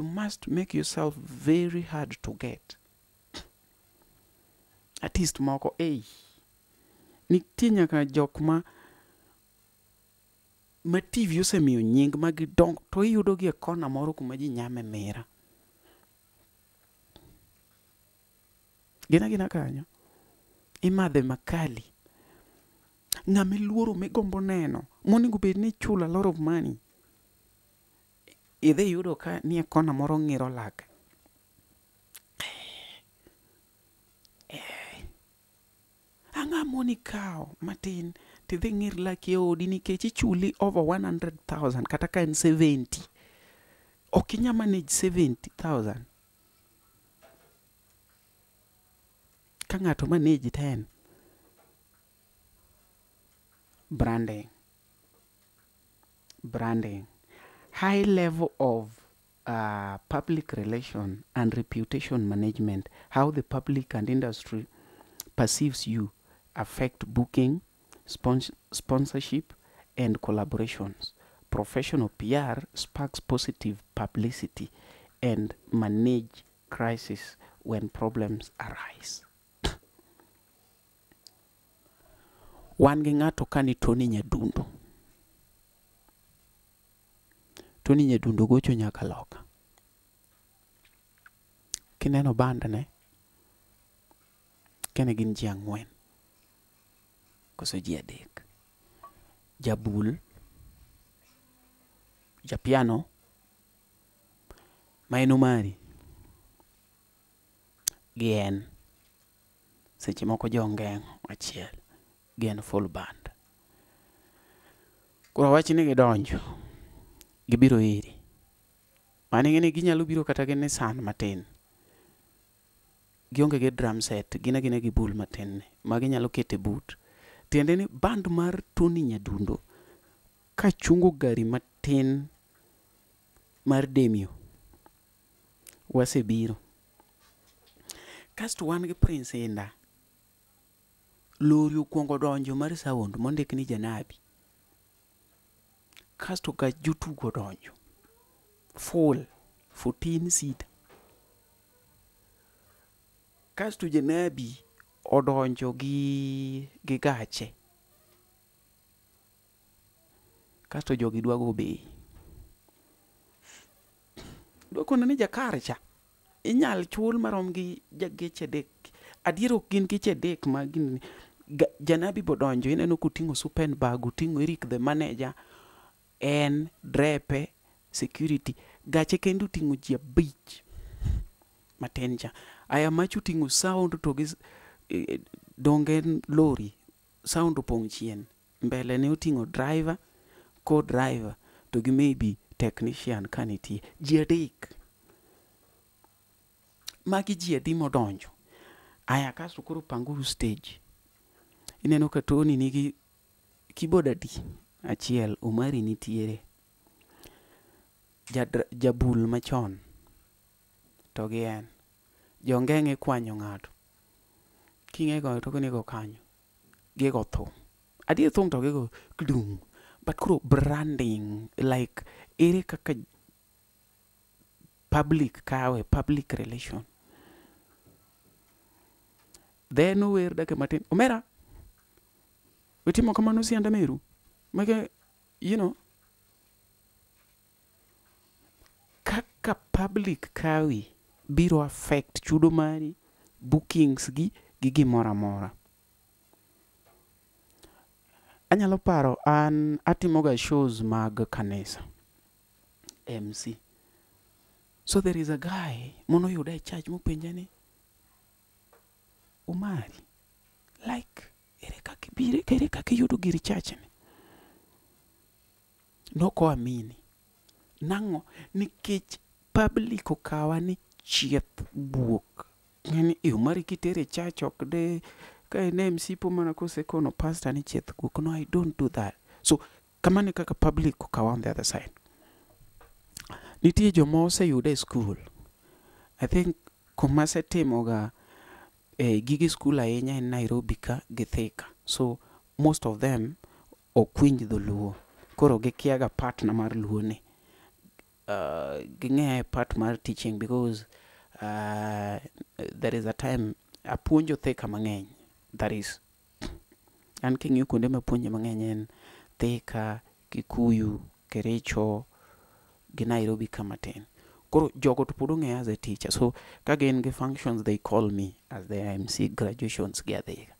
must make yourself very hard to get. Artist moko, nitie nyaka jok ma TV osemiyo nying ma gidongo to iyudo gi e kona moro kuma ji nyame mira. Gin agina kanyo. Imadhe makali. Ng'ama iluoro migombo neno monego bed ni ichulo a lot of money. Idhi yudo ka nie kona moro ng'iro lake. Ng'a moni kawo matin tidhi ng'ir laki e odi nikech ichuli over 100,000 kata ka en 70. Ok inya manage 70,000. Ka ng'ato manage 10. Branding. Branding. High level of public relation and reputation management, how the public and industry perceives you, affect booking, sponsorship, and collaborations. Professional PR sparks positive publicity and manage crisis when problems arise. Wan gi ng'ato ka ni Tony Nyadundo. Tony Nyadundo gocho nyaka loka. Kineno band ne, kene gin ji 4 koso ji 3. Jabul, japiano, ma en Omari, gi en. Seche moko jongeng'o achiel, gi en full band. Koro wach ni gidonjo, gibiro iri. Mano ing'e ni ginyalo biro kata gi Nissan matin. Gionge gi drum set, gin agina gi bul matin ni, ma ginyalo keto e boot. Tiende ni band mar Tony Nyadundo kachungo gari matin mar Demio, wasebiro. Kasto wan gi Prince Indah. Lori okuongo donjo mar sound mondik ni Janabi. Kasto gach jotugo donjo. Full 14 seater. Kasto Janabi odonjo gi gache. Kasto jogi dwa go bei. Dwa kona ni jakar cha inyal chul marom gi jageche 3. Adier ok gin geche 3 ma gin Janabi bodonjo ineno koting'o Supen bag, oting'o Eric the manager, en drepe, security. Gache kendo oting'o ji 5 matin cha. Aya macho oting'o sound to gi donge en lori, sound opong' chien. Mbele ne oting'o driver, co-driver to gi maybe technician ka nitie. Ji 3. Magi ji adi modonjo. Aya kasto koro panguru stage. Ineno ka Tony nigi keyboard adi? 1, Omari nitiere. Jabul machon to gi en. Jongeng'e ikwanyo ng'ato. King'e goyo to ginego kanyo. Gigo thum. Adier thum to gigo kdum. But koro branding, like ere kaka public kawe, public relation. Then ower dakika matin. Omera, wetimo kamano sianda meru. Mage, you know, kaka public kawi biro affect chudo mari, bookings gi gimoro amora. Anyalo paro an atimoga shows mag kanisa, MC. So there is a guy monoyuda e church mopenja ni, Omari, like, ere kaka ibiro, ere kaka iyudo gir church ni? Nokoamini. Nang'o? Nikech public okawa ni chieth buok. Ng'eni e Omari kitere church ok de ka en MC po mana kosekono pastor ni chieth guok. No, I don't do that. So kamano e kaka public okawa on the other side. Nitie joma oseyuda e school. I think kuma asetimoga gige school ahinya en Nairobi ka gi Thika. So most of them ok winj dholuo. Koro gikiaga part na mar luo ni. Ging'eya e part mar teaching because there is a time apuonjo Thika mang'eny. That is, an king'iyo kuonde mapuonje mang'eny en Thika, Kikuyu, Kericho gi Nairobi ka matin. Koro jogo to pod ong'eya as a teacher. So ka gin gi functions they call me as their MC graduations gi adhiga.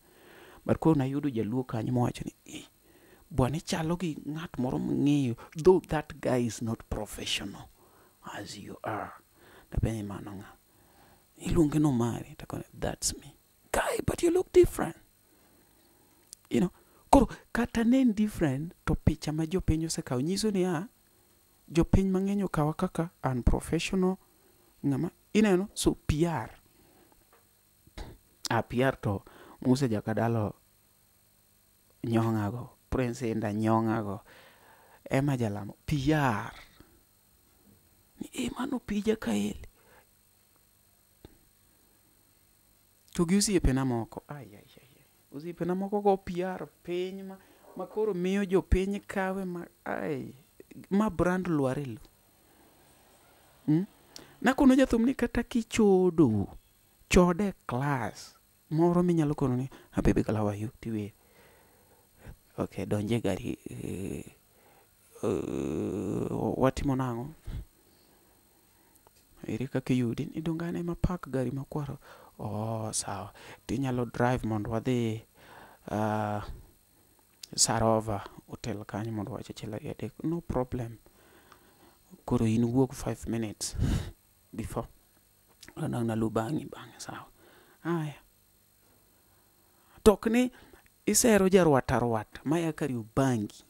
But koro nayudo jaluo kanyo mowacho ni, eh, bwana ichalo gi ng'at moro mang'eyo, though that guy is not professional as you are. Tapenje mano ng'a? Iluonge ni Omari. Takone, that's me. Guy, but you look different. You know, koro kata ne en different to picha ma jopiny osekawo nyiso niya, jopiny mang'eny okawa kaka unprofessional ng'ama ineno so PR. Ah, PR to Musa Jakadalo nyong'ago, Prince Indah nyong'ago, Emma Jalamo, PR. Ni e mano pija kaeli. To gi osiepena moko, ai ai ai, osiepena moko go PR piny ma koro miyo jopiny kawe ma ai, ma brand lwar e lo. Nakono jathum ni kata kichodo, chod e class moro minyalo kono ni ah, baby girl how are you tiwer. Ok, donj e gari watimo nang'o? Ere kaka iyudi? Ni donge an ema park gari makwar. Oh, sawa. Tinyalo drive mondo wadhi Sarova hotel kanyo mondo wach achiel ariyo adek. No problem. Koro in wuog 5 minutes before. An ang' nalu bang'i bang'e sawa. Aya. To ok ni isero jarwat arwata maya Kariobangi.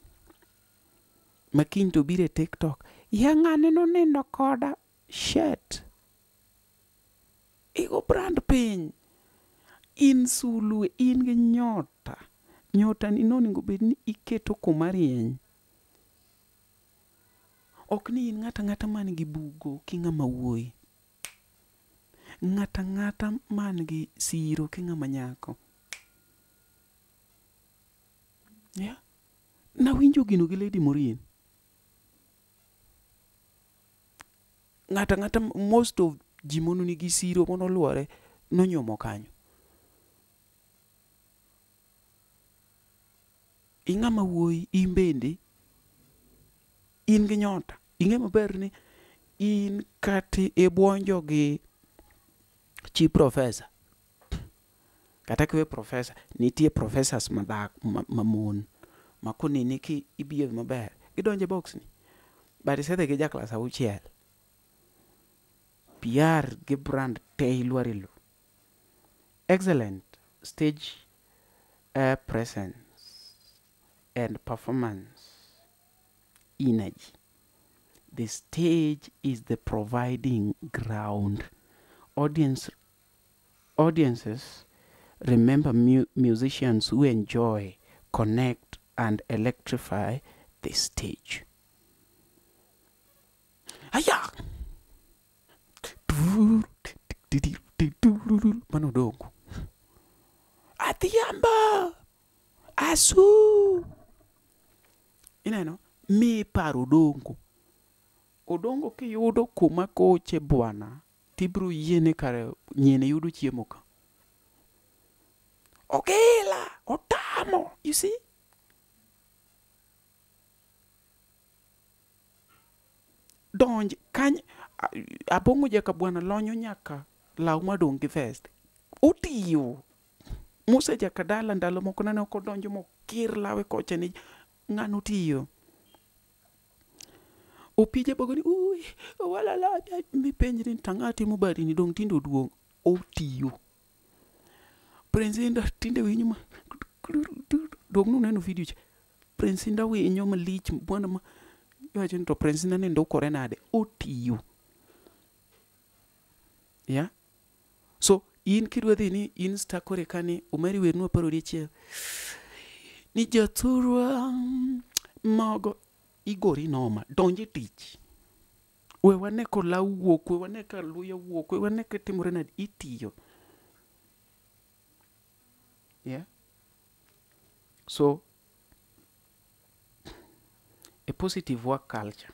Ma kiny to biro e TikTok. Ya ng'ane nonindo koda. Shit. Igo brand piny. In sulwe, in gi nyota. Nyota ni nonego bed ni iketo kuma rieny. Ok ni in ng'ata ng'ata man gi bugo ki ng'ama wuoyi. Ng'ata ng'ata man gi siro ki ng'ama nyako. Yeah. Nawinjo gino gi Lady Maureen. Ng'ata ng'ata most of ji mono nigi siro monoluore nonyuomo kanyo. Ing'ama wuoyi in bende in gi nyota. Ing'e maber ni in kata ibuonjo gi chi professor. Kata kiwe professor, nitie professors ma mon ma koneni ki i behave maber, gidonjo e box ni. But isedhi gi ja klas auchiel. PR gi brand te ilwar e lo. Excellent stage presence and performance energy. The stage is the providing ground. Audiences remember musicians who enjoy, connect, and electrify the stage. Aya! Mano dongo. Adhiambo! Asu! Ineno? Mi paro Odongo. Odongo kiyudo kuma koche bwana, tibiro yiene kare nyiene yudo chiemo ka. Okela! Otamo! You see? Donj kany abong'o jaka bwana lonyo nyaka law madong' gi vest. Otiyo. Musa Jakadala ndalo moko nane ok odonjo mokir lawe kocha ni ng'ano tiyo. Opija bogo ni ui walala mipenjri ni tang'a timo badi ni dong' tinde oduong'. Otiyo. Prince Indah tinde winyo ma dong' nuneno video cha. Prince Indah winyo malich bwana ma iwacho ni to Prince Indah ni ndukore nade. Otiyo. Yeah? So in kidwa dhi ni in star kore kani Omari wernwa parodi achiel. Ni jothurwa mogo igori noma. Donj e tich. We wane ka olaw wuok, we wane ka luya wuok, we wane ka timore nade, itiyo. Yeah? So, a positive work culture,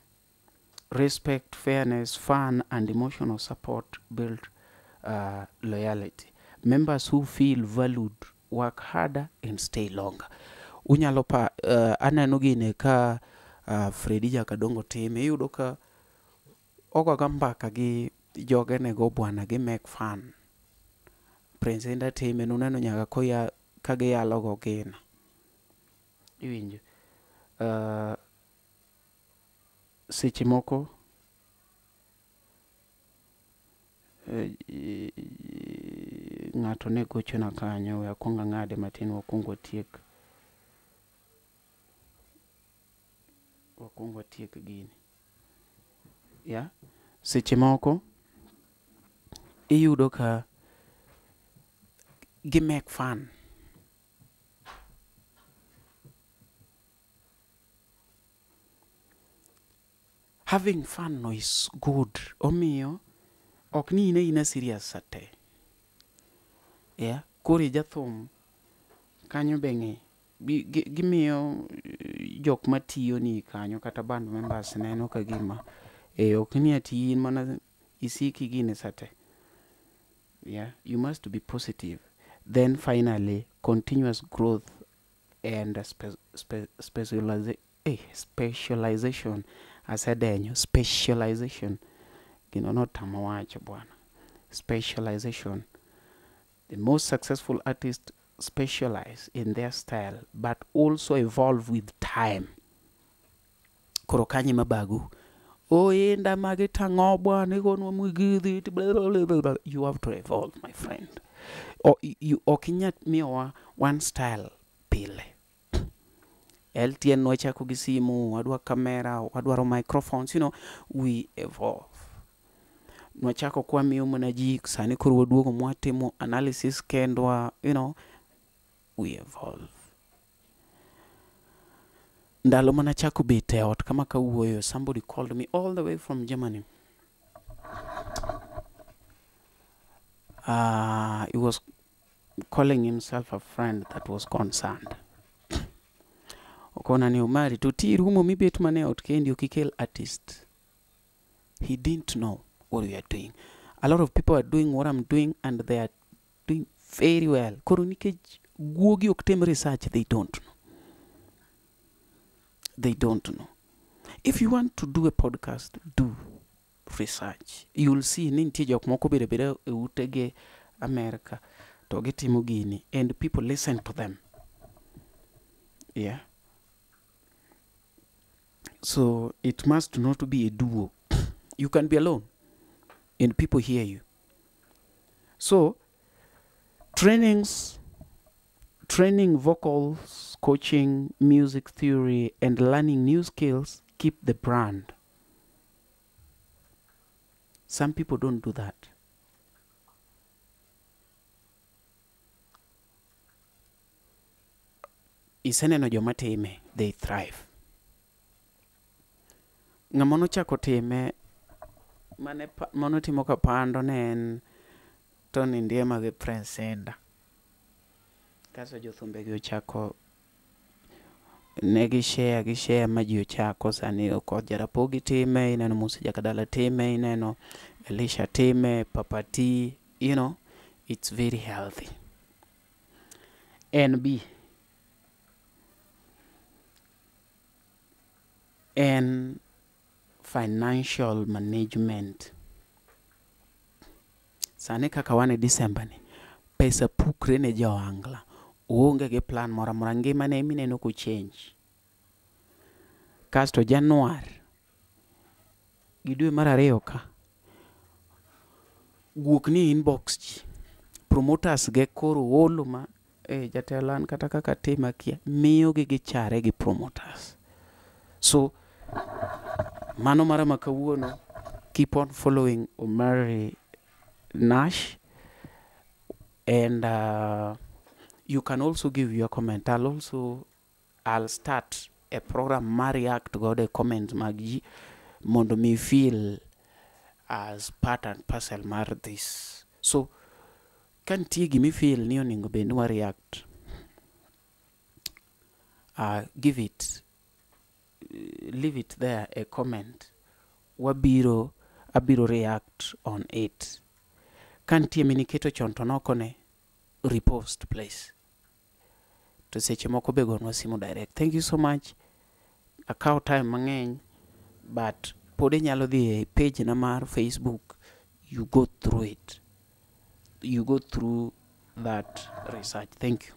respect, fairness, fun, and emotional support build loyalty. Members who feel valued work harder and stay longer. Unyalo pa aneno gine ka Fredi Jakadongo time, iyudo ka ogoga mbaka gi jogenego bwana gi make fun. Prince Indah time nuneno nyaka koya ka giyalo go gina. Iwinjo? Seche moko ng'ato ne gochona kanyo, we akwong ang'ade matin wakwong watiek. Wakwong watiek gini. Yeah? Seche moko iyudo ka gi make fun. Having fun no is good. Omiyo ok ni in aina serious sa te. Yeah? Koro ijathum kanyo be ng'i. Gimiyo jok matiyo ni kanyo kata band members neno ka gima ok ni ati in mana isiki gini sa te. Yeah? You must be positive. Then finally, continuous growth and specialization. Asedenyo, specialization. Gino notama wacho bwana. Specialization. The most successful artists specialize in their style but also evolve with time. Koro kanyo mabagu. Oenda mage tang'o bwana igonwa mugidhi blah, blah, blah, blah. You have to evolve, my friend. O, you ok inyal miyowa one style pile. LTN nwachako gi simu, wadwa kamera, wadwaro microphones, we evolve. Nwachako kwa miyo mana ji, sani koro waduogo mwatimo analysis kendwa, we evolve. Ndalo manachako bet e ot kama kawuoyo, somebody called me all the way from Germany. He was calling himself a friend that was concerned. Okona ni Omari, to ti rumo mibet mane ot kendi ok ikel artist. He didn't know what we are doing. A lot of people are doing what I'm doing and they are doing very well. Koro nikech guogi ok tim research, they don't know. They don't know. If you want to do a podcast, do research. You'll see ni nitie jok moko bede bede e utegi America to gitimo gini and people listen to them. Yeah. So it must not be a duo. You can be alone and people hear you. So training vocals, coaching, music theory, and learning new skills keep the brand. Some people don't do that. Iseneno joma time, they thrive. Ng'ama nochako time, mane manotimo kapando ne en Tony Ndiema gi Prince Indah. Kasto jothumbe gi ochako ne gi share ma ji ochako sani Okoth Jarapogi time, ineno Musa Jakadala time, ineno Elisha time, Papa T, it's very healthy. NB. N financial management. Sani kaka wan e December ni, pesa pukre ne jo ohangla. Oonge gi plan moro amora, ngimane mineno ko change. Kasto Januar gi dwe mar ariyo ka, guok ni inbox ji. Promoters ge koro olo ma jatelo an kata kaka tim akia, miyogi gichare gi promoters. So mano mara ma kawuono, keep on following Omari Nash, and you can also give your comment. I'll start a program mar react godo e comment mag ji mondo mi feel as part and parcel mar this. So ka nitie gimi feel ni onego bed ni wa react, give it, leave it there a comment. Wabiro, abiro react on it. Ka nitie miniketo chon to nokone, repost please. To seche moko be gonwa simu direct. Thank you so much. Akawo time mang'eny, but pod inyalo dhi e page na mar Facebook, you go through it. You go through that research. Thank you.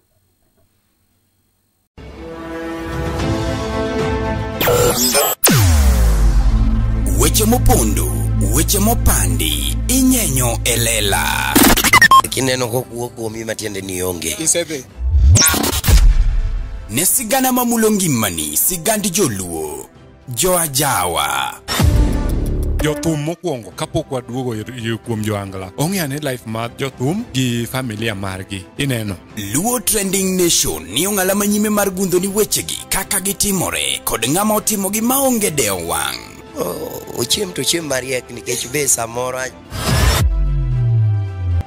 Weche mopondo, weche mopandi, inyenyo e lela. Kineno kokuo kuomi matiende ni onge. Isedhi. Ne sigana mamulo ngimani, sigand joluo. Joajawa. Jothum mokwongo kapok waduogo kuom joangla ong'e ane life mar jothum gi familia margi ineno. Luo Trending Nation ni ong'ala manyime mar gundho ni wechegi kaka gitimore kod ng'ama otimogi maonge dewo wang'. Ochiem to ochiem mariek nikech be samoro.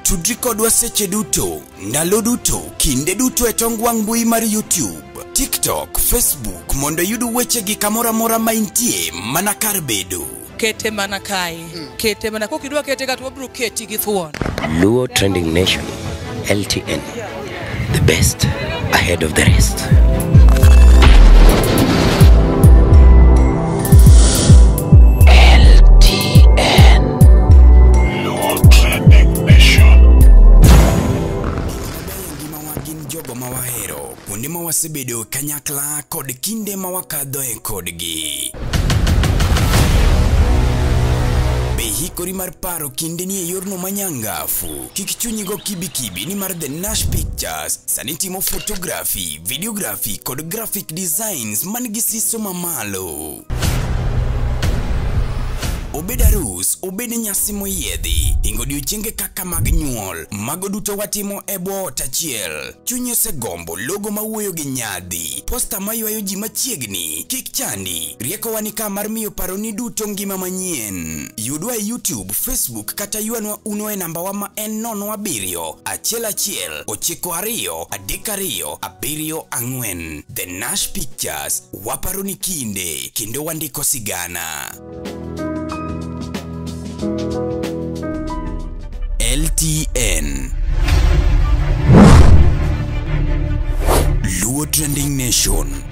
Tudri kodwa seche duto, ndalo duto, kinde duto e tong wang' mbui mar YouTube, TikTok, Facebook mondo iyud wechegi kamoro amora ma intie mana kar bedo. Kete mana kae, kete mana kokidwa kete ka to wabiro keti gi thuon. Luo Trending Nation, LTN, the best ahead of the rest. LTN. Luo Trending Nation. Ngimawa gin jogo ma wahero, kuonde ma wasebedo kanyakla kod kinde ma wakadhoe kodgi. Be hikori mar paro kinde ni e yorno manyangafu? Kik chunyi go kibikibi ni mar The Nash Pictures sani timo photography, videography kod graphic designs man gi siso mamalo. Obed arus, obed nyasi moyiedhi, hingo odiochienge kaka mag nyuol, mago duto watimo e bwo ot achiel. Chunyi osegombo logo mawuoyo gi nyadhi, posta maywayo ji machiegni, kik chandi, riekowa ni ka mar miyo paroni duto ngima manyien. Yudwa e YouTube, Facebook kata ywanwa uno e nambawa ma en 07 11 92 32 74. The Nash Pictures, waparo ni kinde, kendo wandiko sigana. LTN Luo Trending Nation.